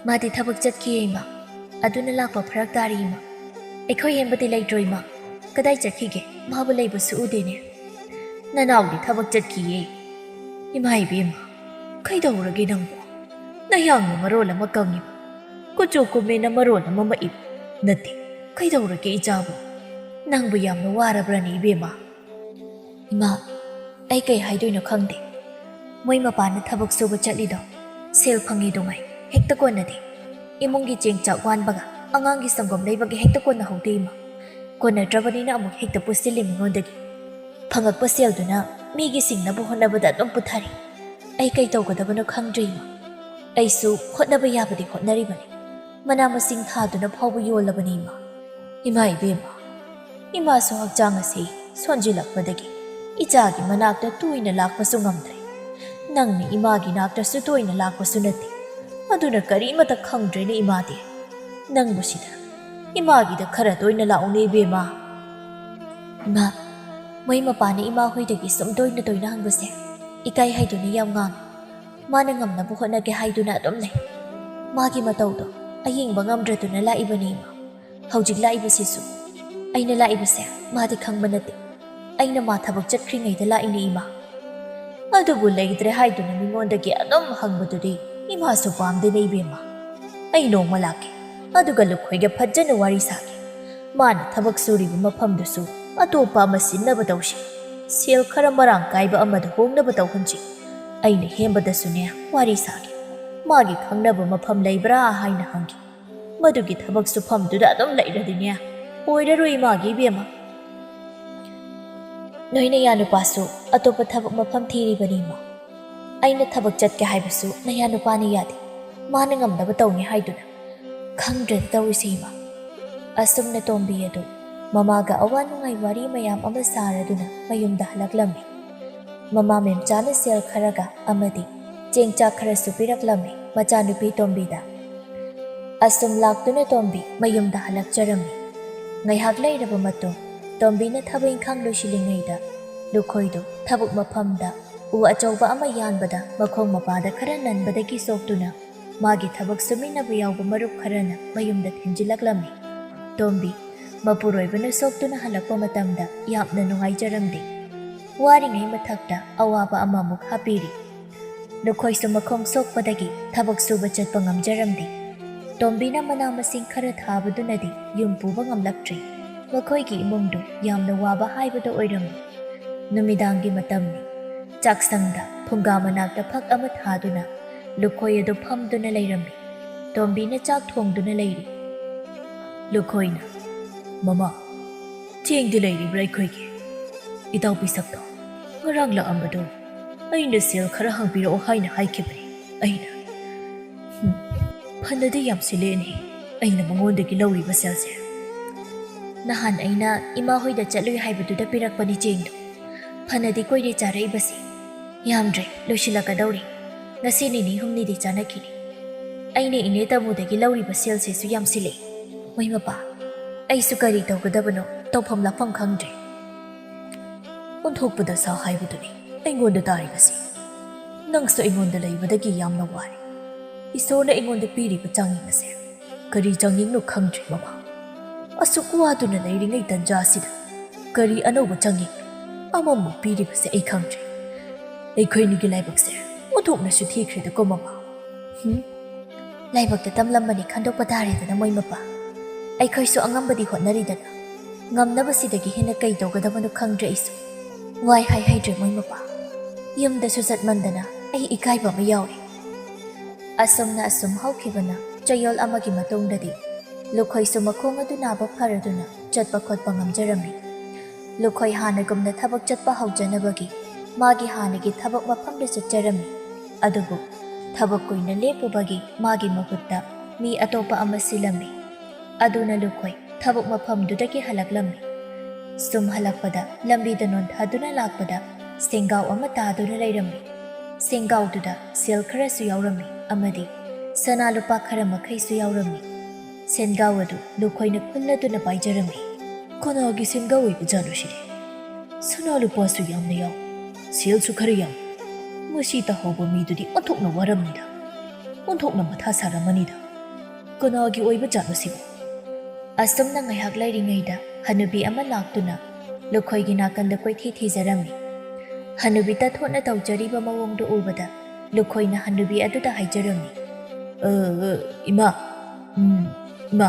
ꯃꯥꯗꯤ ꯊꯕꯛ ꯆꯠꯈꯤꯌꯦ ꯏꯃꯥ꯫ ꯑꯗꯨꯅ ꯂꯥꯛꯄ ꯐꯔꯛ ꯇꯥꯔꯦ ꯏꯃꯥ꯫ ꯑꯩꯈꯣꯏ ꯍꯦꯝꯕꯗꯤ ꯂꯩꯇ꯭ꯔꯣ ꯏꯃꯥ? ꯀꯗꯥꯏ ꯆꯠꯈꯤꯒꯦ? ꯃꯥꯕꯨ ꯂꯩꯕꯁꯨ ꯎꯗꯦꯅꯦ꯫" "ꯅꯅꯥꯎꯗꯤ ꯊꯕꯛ ꯆꯠꯈꯤꯌꯦ꯫ ꯏꯃꯥ ꯏꯕꯦꯝꯃ, ꯀꯩꯗꯧꯔꯒꯦ ꯅꯪꯕꯨ? ꯅꯌꯥꯡꯅ ꯃꯔꯣꯜ ꯑꯃ ꯀꯪꯉꯤꯕ, ꯀꯨꯆꯨ ꯀꯨꯃꯦꯟꯅ ꯃꯔꯣꯜ ꯑꯃ ꯃꯛꯏꯕ꯫ ꯅꯠꯇꯦ, ꯀꯩꯗꯧꯔꯒꯦ ꯏꯆꯥꯕꯨ? ꯅꯪꯕꯨ ꯌꯥꯝꯅ ꯋꯥꯔꯕ꯭ꯔꯅꯦ ꯏꯕꯦꯝꯃ?" "ꯏꯃꯥ, ꯑꯩ ꯀꯩ ꯍꯥꯏꯗꯣꯏꯅꯣ ꯈꯪꯗꯦ꯫ ꯃꯣꯏ ꯃꯄꯥꯅ ꯊꯕꯛ ꯁꯨꯕ ꯆꯠꯂꯤꯗꯣ ꯁꯦꯜ ꯐꯪꯉꯤꯗꯨꯉꯥꯏ ꯍꯦꯛꯇ ꯀꯣꯟꯅꯗꯦ꯫ ꯏꯃꯨꯡꯒꯤ ꯆꯦꯡ ꯆꯥꯛ ꯋꯥꯟꯕꯒ ꯑꯉꯥꯡꯒꯤ ꯁꯪꯒꯣꯝ ꯂꯩꯕꯒ ꯍꯦꯛꯇ ꯀꯣꯟꯅꯍꯧꯗꯦ ꯏꯃꯥ꯫ ꯀꯣꯟꯅꯗ꯭ꯔꯕꯅꯤꯅ ꯑꯃꯨꯛ ꯍꯦꯛꯇ ꯄꯨꯁꯤꯜꯂꯤ ꯃꯤꯉꯣꯟꯗꯒꯤ꯫ ꯐꯪꯉꯛꯄ ꯁꯦꯜꯗꯨꯅ ꯃꯤꯒꯤ ꯁꯤꯡꯅꯕ ꯍꯣꯠꯅꯕꯗ ꯑꯗꯨꯝ ꯄꯨꯊꯔꯤ꯫ ꯑꯩ ꯀꯩ ꯇꯧꯒꯗꯕꯅꯣ ꯈꯪꯗ꯭ꯔꯦ ꯏꯃꯥ꯫ ꯑꯩꯁꯨ ꯍꯣꯠꯅꯕ ꯌꯥꯕꯗꯤ ꯍꯣꯠꯅꯔꯤꯕꯅꯤ꯫ ꯃꯅꯥ ꯃꯁꯤꯡ ꯊꯥꯗꯨꯅ ꯐꯥꯎꯕ ꯌꯣꯜꯂꯕꯅꯤ ꯏꯃꯥ꯫ ꯏꯃꯥ ꯏꯕꯦꯝꯃ, ꯏꯃꯥꯁꯨ ꯍꯛꯆꯥꯡ ꯑꯁꯤ ꯁꯣꯟꯖꯤꯜꯂꯛꯄꯗꯒꯤ ꯏꯆꯥꯒꯤ ꯃꯅꯥꯛꯇ ꯇꯣꯏꯅ ꯂꯥꯛꯄꯁꯨ ꯉꯝꯗ꯭ꯔꯦ꯫ ꯅꯪꯅ ꯏꯃꯥꯒꯤ ꯅꯥꯛꯇꯁꯨ ꯇꯣꯏꯅ ꯂꯥꯛꯄꯁꯨ ꯅꯠꯇꯦ꯫ ꯑꯗꯨꯅ ꯀꯔꯤꯃꯇ ꯈꯪꯗ꯭ꯔꯦꯅꯦ ꯏꯃꯥꯗꯤ꯫ ꯅꯪꯕꯨ ꯁꯤꯗ ꯏꯃꯥꯒꯤꯗ ꯈꯔ ꯇꯣꯏꯅ ꯂꯥꯛꯎꯅꯦ ꯏꯕꯦꯝꯃ꯫ ꯏꯃꯥ, ꯃꯣꯏ ꯃꯄꯥꯅ ꯏꯃꯥ ꯍꯣꯏꯗꯒꯤ ꯁꯨꯝ ꯇꯣꯏꯅ ꯇꯣꯏꯅ ꯍꯪꯕꯁꯦ ꯏꯀꯥꯏ ꯍꯥꯏꯗꯨꯅ ꯌꯥꯝ ꯉꯥꯡꯉꯤ꯫ ꯃꯥꯅ ꯉꯝꯅꯕ ꯍꯣꯠꯅꯒꯦ ꯍꯥꯏꯗꯨꯅ ꯑꯗꯨꯝ ꯂꯩ꯫ ꯃꯥꯒꯤ ꯃꯇꯧꯗꯣ ꯑꯌꯦꯡꯕ ꯉꯝꯗ꯭ꯔꯗꯨꯅ ꯂꯥꯛꯏꯕꯅꯤ ꯏꯃꯥ꯫ ꯍꯧꯖꯤꯛ ꯂꯥꯛꯏꯕꯁꯤꯁꯨ ꯑꯩꯅ ꯂꯥꯛꯏꯕꯁꯦ ꯃꯥꯗꯤ ꯈꯪꯕ ꯅꯠꯇꯦ꯫ ꯑꯩꯅ ꯃꯥ ꯊꯕꯛ ꯆꯠꯈ꯭ꯔꯤꯉꯩꯗ ꯂꯥꯛꯏꯅꯦ ꯏꯃꯥ꯫ ꯑꯗꯨꯕꯨ ꯂꯩꯇ꯭ꯔꯦ ꯍꯥꯏꯗꯨꯅ ꯃꯤꯉꯣꯟꯗꯒꯤ ꯑꯗꯨꯝ ꯍꯪꯕꯗꯨꯗꯤ ꯏꯃꯥꯁꯨ ꯄꯥꯝꯗꯦꯅꯦ ꯏꯕꯦꯝꯃ꯫ ꯑꯩ ꯅꯣꯡꯃ ꯂꯥꯛꯀꯦ, ꯑꯗꯨꯒ ꯂꯨꯈꯣꯏꯒ ꯐꯖꯅ ꯋꯥꯔꯤ ꯁꯥꯒꯦ꯫ ꯃꯥꯅ ꯊꯕꯛ ꯁꯨꯔꯤꯕ ꯃꯐꯝꯗꯨꯁꯨ ꯑꯇꯣꯞꯄ ꯑꯃ ꯁꯤꯟꯅꯕ ꯇꯧꯁꯤ꯫ ꯁꯦꯜ ꯈꯔ ꯃꯔꯥꯡ ꯀꯥꯏꯕ ꯑꯃꯗ ꯍꯣꯡꯅꯕ ꯇꯧꯍꯟꯁꯤ꯫ ꯑꯩꯅ ꯍꯦꯝꯕꯗꯁꯨꯅꯦ ꯋꯥꯔꯤ ꯁꯥꯒꯦ꯫ ꯃꯥꯒꯤ ꯈꯪꯅꯕ ꯃꯐꯝ ꯂꯩꯕ꯭ꯔꯥ ꯍꯥꯏꯅ ꯍꯪꯒꯦ꯫ ꯃꯗꯨꯒꯤ ꯊꯕꯛ ꯁꯨꯐꯝꯗꯨꯗ ꯑꯗꯨꯝ ꯂꯩꯔꯗꯤꯅꯦ ꯑꯣꯏꯔꯔꯣꯏ ꯏꯃꯥꯒꯤ ꯏꯕꯦꯝꯃ꯫ ꯅꯣꯏ ꯅꯌꯥ ꯅꯨꯄꯥꯁꯨ ꯑꯇꯣꯞꯄ ꯊꯕꯛ ꯃꯐꯝ ꯊꯤꯔꯤꯕꯅꯤ ꯏꯃꯥ꯫ ꯑꯩꯅ ꯊꯕꯛ ꯆꯠꯀꯦ ꯍꯥꯏꯕꯁꯨ ꯅꯌꯥ ꯅꯨꯄꯥꯅ ꯌꯥꯗꯦ꯫ ꯃꯥꯅ ꯉꯝꯅꯕ ꯇꯧꯅꯤ ꯍꯥꯏꯗꯨꯅ꯫ ꯈꯪꯗ꯭ꯔꯦꯗ ꯇꯧꯔꯤꯁꯦ ꯏꯃꯥ꯫ ꯑꯁꯨꯝꯅ ꯇꯣꯝꯕꯤ ꯑꯗꯨ ꯃꯃꯥꯒ ꯑꯋꯥ ꯅꯨꯡꯉꯥꯏ ꯋꯥꯔꯤ ꯃꯌꯥꯝ ꯑꯃ ꯁꯥꯔꯗꯨꯅ ꯃꯌꯨꯝꯗ ꯍꯜꯂꯛꯂꯝꯃꯤ꯫ ꯃꯃꯥ ꯃꯦꯝꯆꯥꯅ ꯁꯦꯜ ꯈꯔꯒ ꯑꯃꯗꯤ ꯆꯦꯡ ꯆꯥꯛ ꯈꯔꯁꯨ ꯄꯤꯔꯛꯂꯝꯃꯤ ꯃꯆꯥꯅꯨꯄꯤ ꯇꯣꯝꯕꯤꯗ꯫ ꯑꯁꯨꯝ ꯂꯥꯛꯇꯨꯅ ꯇꯣꯝꯕꯤ ꯃꯌꯨꯝꯗ ꯍꯜꯂꯛꯆꯔꯝꯃꯤ꯫ ꯉꯥꯏꯍꯥꯛ ꯂꯩꯔꯕ ꯃꯇꯨꯡ ꯇꯣꯝꯕꯤꯅ ꯊꯕꯛ ꯏꯪꯈꯥꯡ ꯂꯣꯏꯁꯤꯜꯂꯤꯉꯩꯗ ꯂꯨꯈꯣꯏꯗꯨ ꯊꯕꯛ ꯃꯐꯝꯗ ꯎ ꯑꯆꯧꯕ ꯑꯃ ꯌꯥꯟꯕꯗ ꯃꯈꯣꯡ ꯃꯄꯥꯗ ꯈꯔ ꯅꯟꯕꯗꯒꯤ ꯁꯣꯛꯇꯨꯅ ꯃꯥꯒꯤ ꯊꯕꯛ ꯁꯨꯃꯤꯟꯅꯕ ꯌꯥꯎꯕ ꯃꯔꯨꯞ ꯈꯔꯅ ꯃꯌꯨꯝꯗ ꯊꯤꯟꯖꯤꯜꯂꯛꯂꯝꯃꯤ꯫ ꯇꯣꯝꯕꯤ ꯃꯄꯨꯔꯣꯏꯕꯅ ꯁꯣꯛꯇꯨꯅ ꯍꯜꯂꯛꯄ ꯃꯇꯝꯗ ꯌꯥꯝꯅ ꯅꯨꯡꯉꯥꯏꯖꯔꯝꯗꯦ꯫ ꯋꯥꯔꯤꯉꯩ ꯃꯊꯛꯇ ꯑꯋꯥꯕ ꯑꯃꯃꯨꯛ ꯍꯥꯞꯄꯤꯔꯤ꯫ ꯂꯨꯈꯣꯏꯁꯨ ꯃꯈꯣꯡ ꯁꯣꯛꯄꯗꯒꯤ ꯊꯕꯛ ꯁꯨꯕ ꯆꯠꯄ ꯉꯝꯖꯔꯝꯗꯦ꯫ ꯇꯣꯝꯕꯤꯅ ꯃꯅꯥ ꯃꯁꯤꯡ ꯈꯔ ꯊꯥꯕꯗꯨꯅꯗꯤ ꯌꯨꯝ ꯄꯨꯕ ꯉꯝꯂꯛꯇ꯭ꯔꯦ꯫ ꯃꯈꯣꯏꯒꯤ ꯏꯃꯨꯡꯗꯨ ꯌꯥꯝꯅ ꯋꯥꯕ ꯍꯥꯏꯕꯗꯨ ꯑꯣꯏꯔꯝꯃꯤ꯫ ꯅꯨꯃꯤꯗꯥꯡꯒꯤ ꯃꯇꯝꯅꯤ꯫ ꯆꯥꯛꯁꯪꯗ ꯐꯨꯡꯒꯥ ꯃꯅꯥꯛꯇ ꯐꯛ ꯑꯃ ꯊꯥꯗꯨꯅ ꯂꯨꯈꯣꯏ ꯑꯗꯨ ꯐꯝꯗꯨꯅ ꯂꯩꯔꯝꯃꯤ꯫ ꯇꯣꯝꯕꯤꯅ ꯆꯥꯛ ꯊꯣꯡꯗꯨꯅ ꯂꯩꯔꯤ꯫ ꯂꯨꯈꯣꯏꯅ, "ꯃꯃꯥ, ꯆꯦꯡꯗꯤ ꯂꯩꯔꯤꯕ꯭ꯔꯥ ꯑꯩꯈꯣꯏꯒꯤ? ꯏꯇꯥꯎꯕꯤ ꯁꯛꯇꯣ ꯉꯔꯥꯡ ꯂꯥꯛꯑꯝꯕꯗꯣ ꯑꯩꯅ ꯁꯦꯜ ꯈꯔ ꯍꯪꯕꯤꯔꯛꯑꯣ ꯍꯥꯏꯅ ꯍꯥꯏꯈꯤꯕꯅꯤ꯫ ꯑꯩꯅ, ꯍꯨꯝ, ꯐꯅꯗꯤ ꯌꯥꯝ ꯁꯤꯜꯂꯦꯅꯦ ꯑꯩꯅ ꯃꯉꯣꯟꯗꯒꯤ ꯂꯧꯔꯤꯕ ꯁꯦꯜꯁꯦ꯫ ꯅꯍꯥꯟ ꯑꯩꯅ ꯏꯃꯥ ꯍꯣꯏꯗ ꯆꯠꯂꯨꯏ ꯍꯥꯏꯕꯗꯨꯗ ꯄꯤꯔꯛꯄꯅꯤ ꯆꯦꯡꯗꯣ꯫ ꯐꯅꯗꯤ ꯀꯨꯏꯔꯦ ꯆꯥꯔꯛꯏꯕꯁꯦ꯫ ꯌꯥꯝꯗ꯭ꯔꯦ, ꯂꯣꯏꯁꯤꯜꯂꯛꯀꯗꯧꯔꯦ꯫ ꯉꯁꯤ ꯅꯤꯅꯤ ꯍꯨꯝꯅꯤꯗꯤ ꯆꯥꯅꯈꯤꯅꯤ꯫ ꯑꯩꯅ ꯏꯅꯦ ꯇꯥꯃꯣꯗꯒꯤ ꯂꯧꯔꯤꯕ ꯁꯦꯜꯁꯤꯁꯨ ꯌꯥꯝ ꯁꯤꯜꯂꯦ꯫ ꯃꯣꯏ ꯃꯄꯥ, ꯑꯩꯁꯨ ꯀꯔꯤ ꯇꯧꯒꯗꯕꯅꯣ, ꯇꯧꯐꯝ ꯂꯥꯛꯐꯝ ꯈꯪꯗ꯭ꯔꯦ꯫ ꯑꯣꯟꯊꯣꯛꯄꯗ ꯁꯥ ꯍꯥꯏꯕꯗꯨꯅꯤ ꯑꯩꯉꯣꯟꯗ ꯇꯥꯔꯤꯕꯁꯤ꯫ ꯅꯪꯁꯨ ꯑꯩꯉꯣꯟꯗ ꯂꯩꯕꯗꯒꯤ ꯌꯥꯝꯅ ꯋꯥꯔꯦ꯫ ꯏꯁꯣꯔꯅ ꯑꯩꯉꯣꯟꯗ ꯄꯤꯔꯤꯕ ꯆꯥꯡꯌꯦꯡ ꯑꯁꯦ ꯀꯔꯤ ꯆꯥꯡꯌꯦꯡꯅꯣ ꯈꯪꯗ꯭ꯔꯦ ꯃꯃꯥ꯫ ꯑꯁꯨꯛ ꯋꯥꯗꯨꯅ ꯂꯩꯔꯤꯉꯩ ꯇꯟꯖꯥꯁꯤꯗ ꯀꯔꯤ ꯑꯅꯧꯕ ꯆꯥꯡꯌꯦꯡꯅꯣ? ꯑꯃꯃꯨꯛ ꯄꯤꯔꯤꯕꯁꯦ ꯑꯩ ꯈꯪꯗ꯭ꯔꯦ꯫ ꯑꯩꯈꯣꯏꯅꯤꯒꯤ ꯂꯥꯏꯕꯛꯁꯦ ꯑꯣꯟꯊꯣꯛꯅꯁꯨ ꯊꯤꯈ꯭ꯔꯦꯗꯀꯣ ꯃꯃꯥ꯫ ꯍꯨꯝ? ꯂꯥꯏꯕꯛꯇ ꯇꯝꯂꯝꯕꯅꯤ ꯈꯟꯗꯣꯛꯄ ꯇꯥꯔꯦꯗꯅ ꯃꯣꯏ ꯃꯄꯥ꯫ ꯑꯩꯈꯣꯏꯁꯨ ꯑꯉꯝꯕꯗꯤ ꯍꯣꯠꯅꯔꯤꯗꯅ꯫ ꯉꯝꯅꯕꯁꯤꯗꯒꯤ ꯍꯦꯟꯅ ꯀꯩ ꯇꯧꯒꯗꯕꯅꯣ ꯈꯪꯗ꯭ꯔꯦ ꯑꯩꯁꯨ꯫ ꯋꯥꯏ ꯍꯥꯏ ꯍꯩꯗ꯭ꯔꯦ ꯃꯣꯏ ꯃꯄꯥ꯫ ꯌꯨꯝꯗꯁꯨ ꯆꯠꯃꯟꯗꯅ ꯑꯩ ꯏꯀꯥꯏꯕ ꯑꯃ ꯌꯥꯎꯔꯦ꯫ ꯑꯁꯨꯝꯅ ꯑꯁꯨꯝ ꯍꯧꯈꯤꯕꯅ ꯆꯌꯣꯜ ꯑꯃꯒꯤ ꯃꯇꯨꯡꯗꯗꯤ ꯂꯨꯈꯣꯏꯁꯨ ꯃꯈꯣꯡ ꯑꯗꯨ ꯅꯥꯕ ꯐꯔꯗꯨꯅ ꯆꯠꯄ ꯈꯣꯠꯄ ꯉꯝꯖꯔꯝꯃꯤ꯫ ꯂꯨꯈꯣꯏ ꯍꯥꯟꯅꯒꯨꯝꯅ ꯊꯕꯛ ꯆꯠꯄ ꯍꯧꯖꯅꯕꯒꯤ ꯃꯥꯒꯤ ꯍꯥꯟꯅꯒꯤ ꯊꯕꯛ ꯃꯐꯝꯗ ꯆꯠꯆꯔꯝꯃꯤ꯫ ꯑꯗꯨꯕꯨ ꯊꯕꯛ ꯀꯨꯏꯅ ꯂꯦꯞꯄꯨꯕꯒꯤ ꯃꯥꯒꯤ ꯃꯍꯨꯠꯇ ꯃꯤ ꯑꯇꯣꯞꯄ ꯑꯃ ꯁꯤꯜꯂꯝꯃꯤ꯫ ꯑꯗꯨꯅ ꯂꯨꯈꯣꯏ ꯊꯕꯛ ꯃꯐꯝꯗꯨꯗꯒꯤ ꯍꯜꯂꯛꯂꯝꯃꯤ꯫ ꯁꯨꯝ ꯍꯜꯂꯛꯄꯗ ꯂꯝꯕꯤꯗ ꯅꯣꯟꯊꯗꯨꯅ ꯂꯥꯛꯄꯗ ꯁꯦꯡꯒꯥꯎ ꯑꯃ ꯇꯥꯗꯨꯅ ꯂꯩꯔꯝꯃꯤ꯫ ꯁꯦꯡꯒꯥꯎꯗꯨꯗ ꯁꯦꯜ ꯈꯔꯁꯨ ꯌꯥꯎꯔꯝꯃꯤ ꯑꯃꯗꯤ ꯁꯅꯥ ꯂꯨꯄꯥ ꯈꯔ ꯃꯈꯩꯁꯨ ꯌꯥꯎꯔꯝꯃꯤ꯫ ꯁꯦꯟꯒꯥꯎ ꯑꯗꯨ ꯂꯨꯈꯣꯏꯅ ꯈꯨꯜꯂꯗꯨꯅ ꯄꯥꯏꯖꯔꯝꯃꯤ꯫ "ꯀꯅꯥꯒꯤ ꯁꯦꯟꯒꯥꯎ ꯑꯣꯏꯕꯖꯥꯠꯅꯣ ꯁꯤꯗꯤ? ꯁꯅꯥ ꯂꯨꯄꯥꯁꯨ ꯌꯥꯝꯅ ꯌꯥꯎ, ꯁꯦꯜꯁꯨ ꯈꯔ ꯌꯥꯎ꯫ ꯃꯁꯤ ꯇꯥꯍꯧꯕ ꯃꯤꯗꯨꯗꯤ ꯑꯣꯟꯊꯣꯛꯅ ꯋꯥꯔꯝꯅꯤꯗ, ꯑꯣꯟꯊꯣꯛꯅ ꯃꯊꯥ ꯁꯥꯔꯝꯃꯅꯤꯗ꯫ ꯀꯅꯥꯒꯤ ꯑꯣꯏꯕꯖꯥꯠꯅꯣ ꯁꯤꯕꯨ?" ꯑꯁꯨꯝꯅ ꯉꯥꯏꯍꯥꯛ ꯂꯩꯔꯤꯉꯩꯗ ꯍꯅꯨꯕꯤ ꯑꯃ ꯂꯥꯛꯇꯨꯅ ꯂꯨꯈꯣꯏꯒꯤ ꯅꯥꯀꯟꯗ ꯀꯣꯏꯊꯤ ꯊꯤꯖꯔꯝꯃꯤ꯫ ꯍꯅꯨꯕꯤ ꯇꯥꯊꯣꯠꯅ ꯇꯧꯖꯔꯤꯕ ꯃꯑꯣꯡꯗꯨ ꯎꯕꯗ ꯂꯨꯈꯣꯏꯅ ꯍꯅꯨꯕꯤ ꯑꯗꯨꯗ ꯍꯥꯏꯖꯔꯝꯃꯤ, "ꯑ, ꯑ, ꯏꯃꯥ, ꯎꯝ, ꯏꯃꯥ,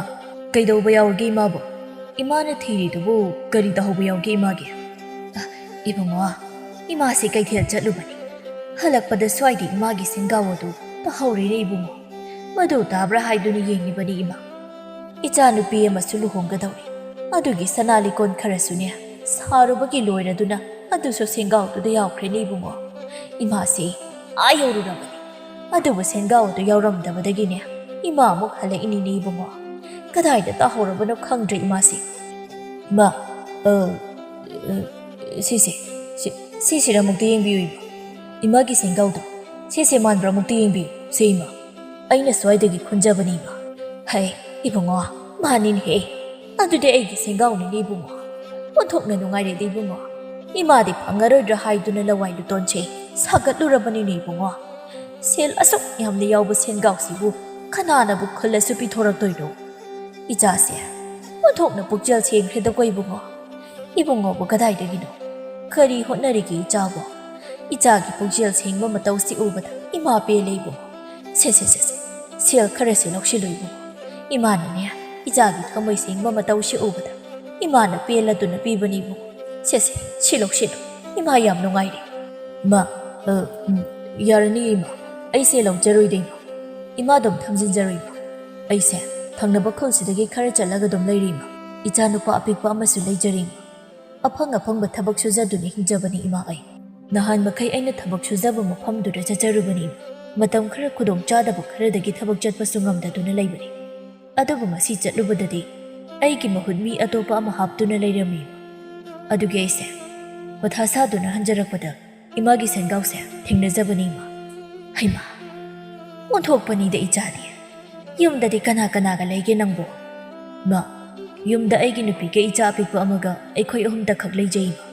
ꯀꯩꯗꯧꯕ ꯌꯥꯎꯔꯒꯦ ꯏꯃꯥꯕꯨ? ꯏꯃꯥꯅ ꯊꯤꯔꯤꯗꯨꯕꯨ ꯀꯔꯤ ꯇꯧꯍꯧꯕ ꯌꯥꯎꯒꯦ ꯏꯃꯥꯒꯤ?" "ꯑ, "ꯏꯕꯨꯡꯉꯣ, ꯏꯃꯥꯁꯤ ꯀꯩꯊꯦꯜ ꯆꯠꯂꯨꯕꯅꯤ꯫ ꯍꯜꯂꯛꯄꯗ ꯁ꯭ꯋꯥꯏꯗ ꯏꯃꯥꯒꯤ ꯁꯦꯡꯒꯥꯎ ꯑꯗꯨ ꯇꯥꯍꯧꯔꯦꯅꯦ ꯏꯕꯨꯡꯉꯣ꯫ ꯃꯗꯨ ꯇꯥꯕ꯭ꯔꯥ ꯍꯥꯏꯗꯨꯅ ꯌꯦꯡꯉꯤꯕꯅꯤ ꯏꯃꯥ꯫ ꯏꯆꯥꯅꯨꯄꯤ ꯑꯃꯁꯨ ꯂꯨꯍꯣꯡꯒꯗꯧꯔꯦ꯫ ꯑꯗꯨꯒꯤ ꯁꯅꯥ ꯂꯤꯀꯣꯟ ꯈꯔꯁꯨꯅꯦ, ꯁꯥꯔꯨꯕꯒꯤ ꯂꯣꯏꯔꯗꯨꯅ ꯑꯗꯨꯁꯨ ꯁꯦꯡꯒꯥꯎꯗꯨꯗ ꯌꯥꯎꯈ꯭ꯔꯦꯅꯦ ꯏꯕꯨꯡꯉꯣ꯫ ꯏꯃꯥꯁꯤ ꯑꯥ ꯌꯧꯔꯨꯔꯕꯅꯤ꯫ ꯑꯗꯨꯕꯨ ꯁꯦꯡꯒꯥꯎ ꯑꯗꯨ ꯌꯥꯎꯔꯝꯗꯕꯗꯒꯤꯅꯦ, ꯏꯃꯥ ꯑꯃꯨꯛ ꯍꯜꯂꯛꯏꯅꯤꯅꯦ ꯏꯕꯨꯡꯉꯣ꯫ ꯀꯗꯥꯏꯗ ꯇꯥꯍꯧꯔꯕꯅꯣ ꯈꯪꯗ꯭ꯔꯦ ꯏꯃꯥꯁꯤ꯫ ꯏꯃꯥ, ꯑ, ꯑ, ꯁꯤꯁꯦ, ꯁꯤ, ꯁꯤꯁꯤꯔ ꯑꯃꯨꯛꯇ ꯌꯦꯡꯕꯤꯌꯨ ꯏꯃꯥ꯫ ꯏꯃꯥꯒꯤ ꯁꯦꯡꯒꯥꯎꯗꯣ ꯁꯤꯁꯦ ꯃꯥꯟꯕ꯭ꯔꯥ ꯑꯃꯨꯛꯇ ꯌꯦꯡꯕꯤꯌꯨ꯫ ꯁꯦ ꯏꯃꯥ, ꯑꯩꯅ ꯁ꯭ꯋꯥꯏꯗꯒꯤ ꯈꯨꯟꯖꯕꯅꯤ ꯏꯃꯥ꯫ ꯍꯩ, ꯏꯕꯨꯡꯉꯣ, ꯃꯥꯅꯤꯅꯦꯍꯦ꯫ ꯑꯗꯨꯗꯤ ꯑꯩꯒꯤ ꯁꯦꯡꯒꯥꯎꯅꯤꯅꯦ ꯏꯕꯨꯡꯉꯣ꯫ ꯑꯣꯟꯊꯣꯛꯅ ꯅꯨꯡꯉꯥꯏꯔꯦꯗ ꯏꯕꯨꯡꯉꯣ꯫ ꯏꯃꯥꯗꯤ ꯐꯪꯉꯔꯣꯏꯗ꯭ꯔꯥ ꯍꯥꯏꯗꯨꯅ ꯂꯋꯥꯏ ꯂꯨꯇꯣꯟꯁꯦ ꯁꯥꯒꯠꯂꯨꯔꯕꯅꯤꯅꯦ ꯏꯕꯨꯡꯉꯣ꯫ ꯁꯦꯜ ꯑꯁꯨꯛ ꯌꯥꯝꯅ ꯌꯥꯎꯕ ꯁꯦꯟꯒꯥꯎꯁꯤꯕꯨ ꯀꯅꯥꯅꯕꯨ ꯈꯨꯜꯂꯁꯨ ꯄꯤꯊꯣꯔꯛꯇꯣꯏꯅꯣ? ꯏꯆꯥꯁꯦ ꯑꯣꯟꯊꯣꯛꯅ ꯄꯨꯛꯆꯦꯜ ꯁꯦꯡꯈ꯭ꯔꯦꯗꯀꯣ ꯏꯕꯨꯡꯉꯣ꯫ ꯏꯕꯨꯡꯉꯣꯕꯨ ꯀꯗꯥꯏꯗꯒꯤꯅꯣ? ꯀꯔꯤ ꯍꯣꯠꯅꯔꯤꯒꯦ ꯏꯆꯥꯕꯨ? ꯏꯆꯥꯒꯤ ꯄꯨꯛꯆꯦꯜ ꯁꯦꯡꯕ ꯃꯇꯧꯁꯤ ꯎꯕꯗ ꯏꯃꯥ ꯄꯦꯜꯂꯦ ꯏꯕꯨꯡꯉꯣ꯫ ꯁꯦ, ꯁꯦ, ꯁꯦ, ꯁꯦ, ꯁꯦꯜ ꯈꯔꯁꯦ ꯂꯧꯁꯤꯜꯂꯨ ꯏꯕꯨꯡꯉꯣ꯫ ꯏꯃꯥꯅꯅꯦ, ꯏꯆꯥꯒꯤ ꯊꯃꯣꯏ ꯁꯦꯡꯕ ꯃꯇꯧꯁꯤ ꯎꯕꯗ ꯏꯃꯥꯅ ꯄꯦꯜꯂꯗꯨꯅ ꯄꯤꯕꯅꯤ ꯏꯕꯨꯡꯉꯣ꯫ ꯁꯦ, ꯁꯦ, ꯁꯤ ꯂꯧꯁꯤꯜꯂꯨ꯫ ꯏꯃꯥ ꯌꯥꯝ ꯅꯨꯡꯉꯥꯏꯔꯦ꯫ ꯏꯃꯥ, ꯑ, ꯎꯝ, ꯌꯥꯔꯅꯤ ꯏꯃꯥ꯫ ꯑꯩꯁꯦ ꯂꯧꯖꯔꯣꯏꯗ ꯏꯃꯥ꯫ ꯏꯃꯥ ꯑꯗꯨꯝ ꯊꯝꯖꯤꯟꯖꯔꯣ ꯏꯃꯥ꯫ ꯑꯩꯁꯦ ꯊꯪꯅꯕ ꯈꯨꯜꯁꯤꯗꯒꯤ ꯈꯔ ꯆꯠꯂꯒ ꯑꯗꯨꯝ ꯂꯩꯔꯦ ꯏꯃꯥ꯫ ꯏꯆꯥꯅꯨꯄꯥ ꯑꯄꯤꯛꯄ ꯑꯃꯁꯨ ꯂꯩꯖꯔꯦ ꯏꯃꯥ꯫ ꯑꯐꯪ ꯑꯐꯪꯕ ꯊꯕꯛ ꯁꯨꯖꯗꯨꯅ ꯍꯤꯡꯖꯕꯅꯤ ꯏꯃꯥ ꯑꯩ꯫ ꯅꯍꯥꯟ ꯃꯈꯩ ꯑꯩꯅ ꯊꯕꯛ ꯁꯨꯖꯕ ꯃꯐꯝꯗꯨꯗ ꯆꯠꯆꯔꯨꯕꯅꯤ ꯏꯃꯥ꯫ ꯃꯇꯝ ꯈꯔ ꯈꯨꯗꯣꯡ ꯆꯥꯗꯕ ꯈꯔꯗꯒꯤ ꯊꯕꯛ ꯆꯠꯄꯁꯨ ꯉꯝꯗꯗꯨꯅ ꯂꯩꯕꯅꯤ꯫ ꯑꯗꯨꯕꯨ ꯉꯁꯤ ꯆꯠꯂꯨꯕꯗꯗꯤ ꯑꯩꯒꯤ ꯃꯍꯨꯠ ꯃꯤ ꯑꯇꯣꯞꯄ ꯑꯃ ꯍꯥꯞꯇꯨꯅ ꯂꯩꯔꯝꯃꯤ꯫ ꯑꯗꯨꯒꯤ ꯑꯩꯁꯦ ꯃꯊꯥ ꯁꯥꯗꯨꯅ ꯍꯟꯖꯔꯛꯄꯗ ꯏꯃꯥꯒꯤ ꯁꯦꯟꯒꯥꯎꯁꯦ ꯊꯦꯡꯅꯖꯕꯅꯤ ꯏꯃꯥ꯫ ꯍꯩꯃꯥ! ꯑꯣꯟꯊꯣꯛꯄꯅꯤꯗ ꯏꯆꯥꯗꯤ꯫ ꯌꯨꯝꯗꯗꯤ ꯀꯅꯥ ꯀꯅꯥꯒ ꯂꯩꯒꯦ ꯅꯪꯕꯨ? ꯏꯃꯥ, ꯌꯨꯝꯗ ꯑꯩꯒꯤ ꯅꯨꯄꯤꯒ ꯏꯆꯥ ꯑꯄꯤꯛꯄ ꯑꯃꯒ ꯑꯩꯈꯣꯏ ꯑꯍꯨꯝꯇꯈꯛ ꯂꯩꯖꯩ ꯏꯃꯥ꯫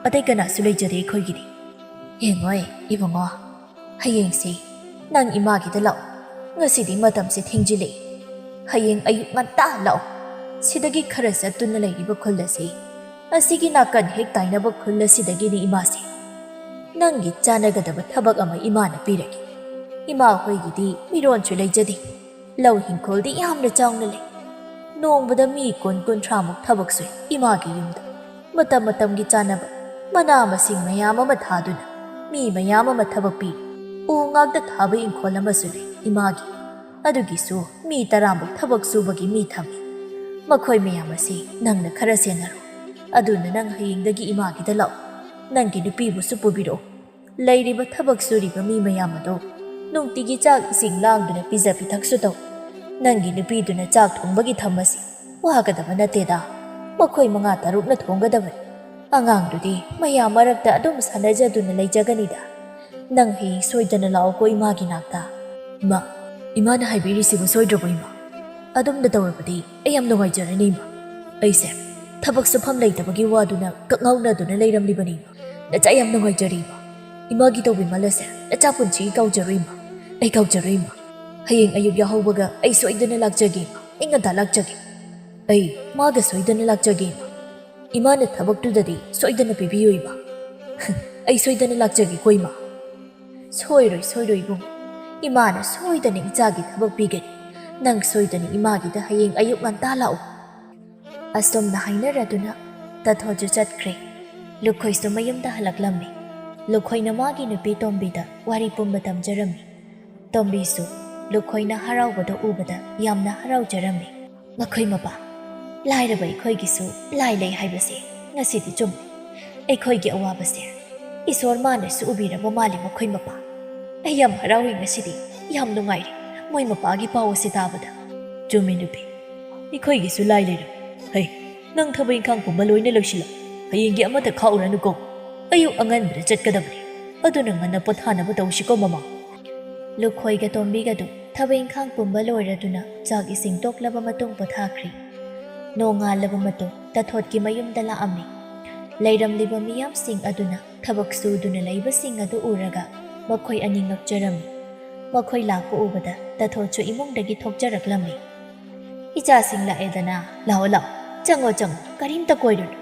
ꯑꯇꯩ ꯀꯅꯥꯁꯨ ꯂꯩꯖꯗꯦ ꯑꯩꯈꯣꯏꯒꯤꯗꯤ꯫ ꯌꯦꯡꯉꯣꯏ ꯏꯕꯨꯡꯉꯣ, ꯍꯌꯦꯡꯁꯤ ꯅꯪ ꯏꯃꯥꯒꯤꯗ ꯂꯥꯛꯑꯣ꯫ ꯉꯁꯤꯗꯤ ꯃꯇꯝꯁꯦ ꯊꯦꯡꯖꯤꯜꯂꯛꯏ꯫ ꯍꯌꯦꯡ ꯑꯌꯨꯛ ꯉꯟꯇꯥ ꯂꯥꯛꯑꯣ꯫ ꯁꯤꯗꯒꯤ ꯈꯔ ꯆꯠꯇꯨꯅ ꯂꯩꯔꯤꯕ ꯈꯨꯜ ꯑꯁꯤ, ꯑꯁꯤꯒꯤ ꯅꯥꯀꯟ ꯍꯦꯛ ꯇꯥꯏꯅꯕ ꯈꯨꯜ ꯑꯁꯤꯗꯒꯤꯅꯤ ꯏꯃꯥꯁꯦ꯫ ꯅꯪꯒꯤ ꯆꯥꯟꯅꯒꯗꯕ ꯊꯕꯛ ꯑꯃ ꯏꯃꯥꯅ ꯄꯤꯔꯒꯦ꯫ ꯏꯃꯥ ꯍꯣꯏꯒꯤꯗꯤ ꯃꯤꯔꯣꯟꯁꯨ ꯂꯩꯖꯗꯦ꯫ ꯂꯧ ꯍꯤꯡꯈꯣꯜꯗꯤ ꯌꯥꯝꯅ ꯆꯥꯎꯅ ꯂꯩ꯫ ꯅꯣꯡꯃꯗ ꯃꯤ ꯀꯨꯟ ꯀꯨꯟꯊ꯭ꯔꯥꯃꯨꯛ ꯊꯕꯛ ꯁꯨꯏ ꯏꯃꯥꯒꯤ ꯌꯨꯝꯗ꯫ ꯃꯇꯝ ꯃꯇꯝꯒꯤ ꯆꯥꯅꯕ ꯃꯅꯥ ꯃꯁꯤꯡ ꯃꯌꯥꯝ ꯑꯃ ꯊꯥꯗꯨꯅ ꯃꯤ ꯃꯌꯥꯝ ꯑꯃ ꯊꯕꯛ ꯄꯤ꯫ ꯎ ꯉꯥꯛꯇ ꯊꯥꯕ ꯏꯪꯈꯣꯜ ꯑꯃꯁꯨ ꯂꯩ ꯏꯃꯥꯒꯤ꯫ ꯑꯗꯨꯒꯤꯁꯨ ꯃꯤ ꯇꯔꯥꯃꯨꯛ ꯊꯕꯛ ꯁꯨꯕꯒꯤ ꯃꯤ ꯊꯝꯃꯤ꯫ ꯃꯈꯣꯏ ꯃꯌꯥꯝ ꯑꯁꯤ ꯅꯪꯅ ꯈꯔ ꯁꯦꯟꯅꯔꯣ꯫ ꯑꯗꯨꯅ ꯅꯪ ꯍꯌꯦꯡꯗꯒꯤ ꯏꯃꯥꯒꯤꯗ ꯂꯥꯛꯑꯣ꯫ ꯅꯪꯒꯤ ꯅꯨꯄꯤꯕꯨꯁꯨ ꯄꯨꯕꯤꯔꯛꯑꯣ꯫ ꯂꯩꯔꯤꯕ ꯊꯕꯛ ꯁꯨꯔꯤꯕ ꯃꯤ ꯃꯌꯥꯝ ꯑꯗꯨ ꯅꯨꯡꯇꯤꯒꯤ ꯆꯥꯛ ꯏꯁꯤꯡ ꯂꯥꯡꯗꯨꯅ ꯄꯤꯖ ꯄꯤꯊꯛꯁꯨ ꯇꯧ꯫ ꯅꯪꯒꯤ ꯅꯨꯄꯤꯗꯨꯅ ꯆꯥꯛ ꯊꯣꯡꯕꯒꯤ ꯊꯝ ꯑꯁꯤ ꯋꯥꯒꯗꯕ ꯅꯠꯇꯦꯗ꯫ ꯃꯈꯣꯏ ꯃꯉꯥ ꯇꯔꯨꯛꯅ ꯊꯣꯡꯒꯗꯕꯅꯤ꯫ ꯑꯉꯥꯡꯗꯨꯗꯤ ꯃꯌꯥꯝ ꯃꯔꯛꯇ ꯑꯗꯨꯝ ꯁꯥꯟꯅꯖꯗꯨꯅ ꯂꯩꯖꯒꯅꯤꯗ꯫ ꯅꯪ ꯍꯌꯦꯡ ꯁꯣꯏꯗꯅ ꯂꯥꯛꯑꯣꯀꯣ ꯏꯃꯥꯒꯤ ꯅꯥꯛꯇ꯫ ꯏꯃꯥ, ꯏꯃꯥꯅ ꯍꯥꯏꯕꯤꯔꯤꯁꯤꯕꯨ ꯁꯣꯏꯗ꯭ꯔꯕꯣ ꯏꯃꯥ? ꯑꯗꯨꯝꯅ ꯇꯧꯔꯕꯗꯤ ꯑꯩ ꯌꯥꯝ ꯅꯨꯡꯉꯥꯏꯖꯔꯅꯤ ꯏꯃꯥ꯫ ꯑꯩꯁꯦ ꯊꯕꯛ ꯁꯨꯐꯝ ꯂꯩꯇꯕꯒꯤ ꯋꯥꯗꯨꯅ ꯀꯛꯉꯥꯎꯅꯗꯨꯅ ꯂꯩꯔꯝꯂꯤꯕꯅꯤ ꯏꯃꯥ꯫ ꯅꯆꯥ ꯌꯥꯝ ꯅꯨꯡꯉꯥꯏꯖꯔꯦ ꯏꯃꯥ꯫ ꯏꯃꯥꯒꯤ ꯇꯧꯕꯤꯃꯜ ꯑꯁꯦ ꯅꯆꯥ ꯄꯨꯟꯁꯤꯒꯤ ꯀꯥꯎꯖꯔꯣꯏ ꯏꯃꯥ꯫ ꯑꯩ ꯀꯥꯎꯖꯔꯣꯏ ꯏꯃꯥ꯫ ꯍꯌꯦꯡ ꯑꯌꯨꯛ ꯌꯥꯍꯧꯕꯒ ꯑꯩ ꯁꯣꯏꯗꯅ ꯂꯥꯛꯆꯒꯦ ꯏꯃꯥ꯫ ꯑꯩ ꯉꯟꯇꯥ ꯂꯥꯛꯆꯒꯦ꯫ ꯑꯩ ꯃꯥꯒ ꯁꯣꯏꯗꯅ ꯂꯥꯛꯆꯒꯦ ꯏꯃꯥ꯫ ꯏꯃꯥꯅ ꯊꯕꯛꯇꯨꯗꯗꯤ ꯁꯣꯏꯗꯅ ꯄꯤꯕꯤꯌꯨ ꯏꯃꯥ꯫ ꯑꯩ ꯁꯣꯏꯗꯅ ꯂꯥꯛꯆꯒꯦꯀꯣ ꯏꯃꯥ꯫ ꯁꯣꯏꯔꯣꯏ, ꯁꯣꯏꯔꯣꯏ ꯏꯕꯨꯡ꯫ ꯏꯃꯥꯅ ꯁꯣꯏꯗꯅ ꯏꯆꯥꯒꯤ ꯊꯕꯛ ꯄꯤꯒꯅꯤ꯫ ꯅꯪ ꯁꯣꯏꯗꯅ ꯏꯃꯥꯒꯤꯗ ꯍꯌꯦꯡ ꯑꯌꯨꯛ ꯉꯟꯇꯥ ꯂꯥꯛꯎ꯫ ꯑꯁꯨꯝꯅ ꯍꯥꯏꯅꯔꯗꯨꯅ ꯇꯊꯣꯠꯁꯨ ꯆꯠꯈ꯭ꯔꯦ꯫ ꯂꯨꯈꯣꯏꯁꯨ ꯃꯌꯨꯝꯗ ꯍꯜꯂꯛꯂꯝꯃꯤ꯫ ꯂꯨꯈꯣꯏꯅ ꯃꯥꯒꯤ ꯅꯨꯄꯤ ꯇꯣꯝꯕꯤꯗ ꯋꯥꯔꯤ ꯄꯨꯝꯕ ꯇꯝꯖꯔꯝꯃꯤ꯫ ꯇꯣꯝꯕꯤꯁꯨ ꯂꯨꯈꯣꯏꯅ ꯍꯔꯥꯎꯕꯗ ꯎꯕꯗ ꯌꯥꯝꯅ ꯍꯔꯥꯎꯖꯔꯝꯃꯤ꯫ ꯃꯈꯣꯏ ꯃꯄꯥ, ꯂꯥꯏꯔꯕ ꯑꯩꯈꯣꯏꯒꯤꯁꯨ ꯂꯥꯏ ꯂꯩ ꯍꯥꯏꯕꯁꯦ ꯉꯁꯤꯗꯤ ꯆꯨꯝꯃꯤ꯫ ꯑꯩꯈꯣꯏꯒꯤ ꯑꯋꯥꯕꯁꯦ ꯏꯁꯣꯔ ꯃꯥꯅꯁꯨ ꯎꯕꯤꯔꯕ ꯃꯥꯜꯂꯤ ꯃꯈꯣꯏ ꯃꯄꯥ꯫ ꯑꯩ ꯌꯥꯝ ꯍꯔꯥꯎꯏ ꯉꯁꯤꯗꯤ, ꯌꯥꯝ ꯅꯨꯡꯉꯥꯏꯔꯦ ꯃꯣꯏ ꯃꯄꯥꯒꯤ ꯄꯥꯎ ꯑꯁꯤ ꯇꯥꯕꯗ꯫ ꯆꯨꯝꯃꯤ ꯅꯨꯄꯤ, ꯑꯩꯈꯣꯏꯒꯤꯁꯨ ꯂꯥꯏ ꯂꯩꯔꯝꯃꯤ꯫ ꯍꯩ, ꯅꯪ ꯊꯕꯛ ꯏꯪꯈꯥꯡ ꯄꯨꯝꯕ ꯂꯣꯏꯅ ꯂꯣꯏꯁꯤꯜꯂꯣ꯫ ꯍꯌꯦꯡꯒꯤ ꯑꯃꯠꯇ ꯈꯥꯛꯎꯔꯅꯨꯀꯣ꯫ ꯑꯌꯨꯛ ꯑꯉꯟꯕꯗ ꯆꯠꯀꯗꯕꯅꯤ꯫ ꯑꯗꯨꯅ ꯉꯟꯅ ꯄꯣꯊꯥꯅꯕ ꯇꯧꯁꯤꯀꯣ ꯃꯃꯥ꯫ ꯂꯨꯈꯣꯏꯒ ꯇꯣꯝꯕꯤꯒꯗꯨ ꯊꯕꯛ ꯏꯪꯈꯥꯡ ꯄꯨꯝꯕ ꯂꯣꯏꯔꯗꯨꯅ ꯆꯥꯛ ꯏꯁꯤꯡ ꯇꯣꯛꯂꯕ ꯃꯇꯨꯡ ꯄꯣꯊꯥꯈ꯭ꯔꯤ꯫ ꯅꯣꯡꯉꯥꯜꯂꯕ ꯃꯇꯨꯡ ꯇꯊꯣꯠꯀꯤ ꯃꯌꯨꯝꯗ ꯂꯥꯛꯑꯝꯃꯤ꯫ ꯂꯩꯔꯝꯂꯤꯕ ꯃꯤꯌꯥꯝꯁꯤꯡ ꯑꯗꯨꯅ ꯊꯕꯛ ꯁꯨꯗꯨꯅ ꯂꯩꯕꯁꯤꯡ ꯑꯗꯨ ꯎꯔꯒ ꯃꯈꯣꯏ ꯑꯅꯤ ꯉꯛꯆꯔꯝꯃꯤ꯫ ꯃꯈꯣꯏ ꯂꯥꯛꯄ ꯎꯕꯗ ꯇꯊꯣꯠꯁꯨ ꯏꯃꯨꯡꯗꯒꯤ ꯊꯣꯛꯆꯔꯛꯂꯝꯃꯤ꯫ "ꯏꯆꯥꯁꯤꯡ ꯂꯥꯛꯑꯦꯗꯅ, ꯂꯥꯛꯑꯣ, ꯂꯥꯛꯑꯣ, ꯆꯪꯉꯣ, ꯆꯪꯉꯣ, ꯀꯔꯤꯝꯇ ꯀꯣꯏꯔꯨꯅꯨ꯫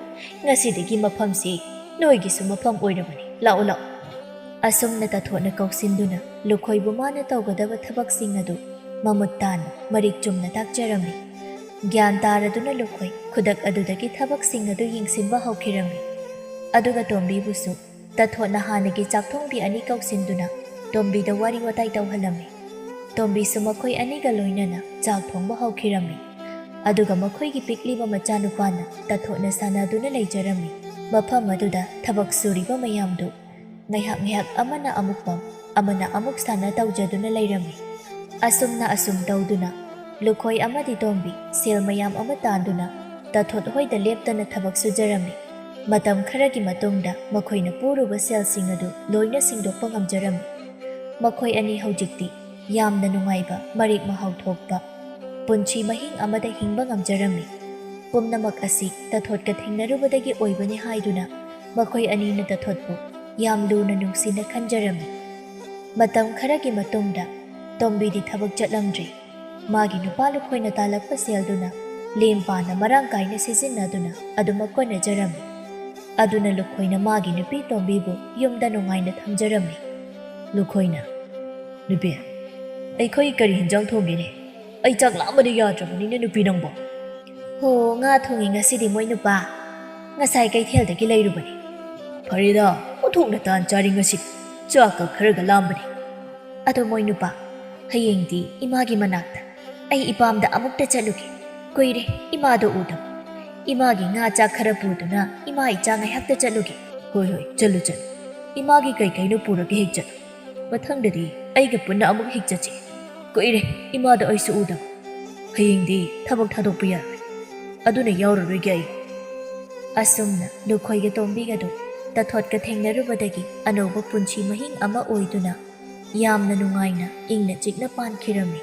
ꯉꯁꯤꯗꯒꯤ ꯃꯐꯝꯁꯤ ꯅꯣꯏꯒꯤꯁꯨ ꯃꯐꯝ ꯑꯣꯏꯔꯕꯅꯤ, ꯂꯥꯛꯑꯣ, ꯂꯥꯛꯑꯣ꯫" ꯑꯁꯨꯝꯅ ꯇꯊꯣꯠꯅ ꯀꯧꯁꯤꯟꯗꯨꯅ ꯂꯨꯈꯣꯏꯕꯨ ꯃꯥꯅ ꯇꯧꯒꯗꯕ ꯊꯕꯛꯁꯤꯡ ꯑꯗꯨ ꯃꯃꯨꯠ ꯇꯥꯅ ꯃꯔꯤꯛ ꯆꯨꯝꯅ ꯇꯥꯛꯆꯔꯝꯃꯤ꯫ ꯒ꯭ꯌꯥꯟ ꯇꯥꯔꯗꯨꯅ ꯂꯨꯈꯣꯏ ꯈꯨꯗꯛ ꯑꯗꯨꯗꯒꯤ ꯊꯕꯛꯁꯤꯡ ꯑꯗꯨ ꯌꯦꯡꯁꯤꯟꯕ ꯍꯧꯈꯤꯔꯝꯃꯤ꯫ ꯑꯗꯨꯒ ꯇꯣꯝꯕꯤꯕꯨꯁꯨ ꯇꯥꯊꯣꯠꯅ ꯍꯥꯟꯅꯒꯤ ꯆꯥꯛꯊꯣꯡꯕꯤ ꯑꯅꯤ ꯀꯧꯁꯤꯟꯗꯨꯅ ꯇꯣꯝꯕꯤꯗ ꯋꯥꯔꯤ ꯋꯥꯇꯥꯏ ꯇꯧꯍꯜꯂꯝꯃꯤ꯫ ꯇꯣꯝꯕꯤꯁꯨ ꯃꯈꯣꯏ ꯑꯅꯤꯒ ꯂꯣꯏꯅꯅ ꯆꯥꯛ ꯊꯣꯡꯕ ꯍꯧꯈꯤꯔꯝꯃꯤ꯫ ꯑꯗꯨꯒ ꯃꯈꯣꯏꯒꯤ ꯄꯤꯛꯂꯤꯕ ꯃꯆꯥꯅꯨꯄꯥꯅ ꯇꯥꯊꯣꯠꯅ ꯁꯥꯟꯅꯗꯨꯅ ꯂꯩꯖꯔꯝꯃꯤ꯫ ꯃꯐꯝ ꯑꯗꯨꯗ ꯊꯕꯛ ꯁꯨꯔꯤꯕ ꯃꯌꯥꯝꯗꯨ ꯉꯥꯏꯍꯥꯛ ꯉꯥꯏꯍꯥꯛ ꯑꯃꯅ ꯑꯃꯨꯛ ꯄꯝ, ꯑꯃꯅ ꯑꯃꯨꯛ ꯁꯥꯟꯅ ꯇꯧꯖꯗꯨꯅ ꯂꯩꯔꯝꯃꯤ꯫ ꯑꯁꯨꯝꯅ ꯑꯁꯨꯝ ꯇꯧꯗꯨꯅ ꯂꯨꯈꯣꯏ ꯑꯃꯗꯤ ꯇꯣꯝꯕꯤ ꯁꯦꯜ ꯃꯌꯥꯝ ꯑꯃ ꯇꯥꯟꯗꯨꯅ ꯇꯥꯊꯣꯠ ꯍꯣꯏꯗ ꯂꯦꯞꯇꯅ ꯊꯕꯛ ꯁꯨꯖꯔꯝꯃꯤ꯫ ꯃꯇꯝ ꯈꯔꯒꯤ ꯃꯇꯨꯡꯗ ꯃꯈꯣꯏꯅ ꯄꯨꯔꯨꯕ ꯁꯦꯜꯁꯤꯡ ꯑꯗꯨ ꯂꯣꯏꯅ ꯁꯤꯡꯗꯣꯛꯄ ꯉꯝꯖꯔꯝꯃꯤ꯫ ꯃꯈꯣꯏ ꯑꯅꯤ ꯍꯧꯖꯤꯛꯇꯤ ꯌꯥꯝꯅ ꯅꯨꯡꯉꯥꯏꯕ, ꯃꯔꯦꯛ ꯃꯍꯥꯎ ꯊꯣꯛꯄ ꯄꯨꯟꯁꯤ ꯃꯍꯤꯡ ꯑꯃꯗ ꯍꯤꯡꯕ ꯉꯝꯖꯔꯝꯃꯤ꯫ ꯄꯨꯝꯅꯃꯛ ꯑꯁꯤ ꯇꯥꯊꯣꯠꯀ ꯊꯦꯡꯅꯔꯨꯕꯗꯒꯤ ꯑꯣꯏꯕꯅꯤ ꯍꯥꯏꯗꯨꯅ ꯃꯈꯣꯏ ꯑꯅꯤꯅ ꯇꯥꯊꯣꯠꯄꯨ ꯌꯥꯝ ꯂꯨꯅ ꯅꯨꯡꯁꯤꯅ ꯈꯟꯖꯔꯝꯃꯤ꯫ ꯃꯇꯝ ꯈꯔꯒꯤ ꯃꯇꯨꯡꯗ ꯇꯣꯝꯕꯤꯗꯤ ꯊꯕꯛ ꯆꯠꯂꯝꯗ꯭ꯔꯦ꯫ ꯃꯥꯒꯤ ꯅꯨꯄꯥ ꯂꯨꯈꯣꯏꯅ ꯇꯥꯜꯂꯛꯄ ꯁꯦꯜꯗꯨꯅ ꯂꯦꯝ ꯄꯥꯅ ꯃꯔꯥꯡ ꯀꯥꯏꯅ ꯁꯤꯖꯤꯟꯅꯗꯨꯅ ꯑꯗꯨꯃꯛ ꯀꯣꯟꯅꯖꯔꯝꯃꯤ꯫ ꯑꯗꯨꯅ ꯂꯨꯈꯣꯏꯅ ꯃꯥꯒꯤ ꯅꯨꯄꯤ ꯇꯣꯝꯕꯤꯕꯨ ꯌꯨꯝꯗ ꯅꯨꯡꯉꯥꯏꯅ ꯊꯝꯖꯔꯝꯃꯤ꯫ ꯂꯨꯈꯣꯏꯅ, "ꯅꯨꯄꯤ, ꯑꯩꯈꯣꯏ ꯀꯔꯤ ꯍꯤꯟꯖꯥꯡ ꯊꯣꯡꯒꯦꯅꯦ? ꯑꯩ ꯆꯥꯛ ꯂꯥꯝꯕꯗ ꯌꯥꯗ꯭ꯔꯕꯅꯤꯅꯦ ꯅꯨꯄꯤ ꯅꯪꯕꯣ꯫" "ꯍꯣ, ꯉꯥ ꯊꯣꯡꯉꯤ ꯉꯁꯤꯗꯤ ꯃꯣꯏ ꯅꯨꯄꯥ꯫ ꯉꯁꯥꯏ ꯀꯩꯊꯦꯜꯗꯒꯤ ꯂꯩꯔꯨꯕꯅꯤ꯫" "ꯐꯔꯦꯗ, ꯑꯣꯟꯊꯣꯛꯅ ꯇꯥꯟ ꯆꯥꯔꯤ ꯉꯁꯤꯗꯤ꯫ ꯆꯥꯛꯀ ꯈꯔꯒ ꯂꯥꯝꯕꯅꯤ꯫" "ꯑꯗꯣ ꯃꯣꯏ ꯅꯨꯄꯥ, ꯍꯌꯦꯡꯗꯤ ꯏꯃꯥꯒꯤ ꯃꯅꯥꯛꯇ ꯑꯩ ꯏꯄꯥꯝꯗ ꯑꯃꯨꯛꯇ ꯆꯠꯂꯨꯒꯦ꯫ ꯀꯨꯏꯔꯦ ꯏꯃꯥꯗꯣ ꯎꯗꯕ꯫ ꯏꯃꯥꯒꯤ ꯉꯥ ꯆꯥꯛ ꯈꯔ ꯄꯨꯗꯨꯅ ꯏꯃꯥ ꯏꯆꯥ ꯉꯥꯏꯍꯥꯛꯇ ꯆꯠꯂꯨꯒꯦ꯫" "ꯍꯣꯏ, ꯍꯣꯏ, ꯆꯠꯂꯨ, ꯆꯠꯂꯨ꯫ ꯏꯃꯥꯒꯤ ꯀꯩ ꯀꯩꯅꯣ ꯄꯨꯔꯒ ꯍꯦꯛ ꯆꯠꯂꯨ꯫ ꯃꯊꯪꯗꯗꯤ ꯑꯩꯒ ꯄꯨꯟꯅ ꯑꯃꯨꯛ ꯍꯦꯛ ꯆꯠꯁꯤ꯫ ꯀꯨꯏꯔꯦ ꯏꯃꯥꯗꯣ ꯑꯩꯁꯨ ꯎꯗꯕ꯫ ꯍꯌꯦꯡꯗꯤ ꯊꯕꯛ ꯊꯥꯗꯣꯛꯄ ꯌꯥꯔꯣꯏ꯫ ꯑꯗꯨꯅ ꯌꯥꯎꯔꯔꯣꯏꯒꯦ ꯑꯩ꯫" ꯑꯁꯨꯝꯅ ꯂꯨꯈꯣꯏꯒ ꯇꯣꯝꯕꯤꯒꯗꯨ ꯇꯥꯊꯣꯠꯀ ꯊꯦꯡꯅꯔꯨꯕꯗꯒꯤ ꯑꯅꯧꯕ ꯄꯨꯟꯁꯤ ꯃꯍꯤꯡ ꯑꯃ ꯑꯣꯏꯗꯨꯅ ꯌꯥꯝꯅ ꯅꯨꯡꯉꯥꯏꯅ ꯏꯪꯅ ꯆꯤꯛꯅ ꯄꯥꯟꯈꯤꯔꯝꯃꯤ꯫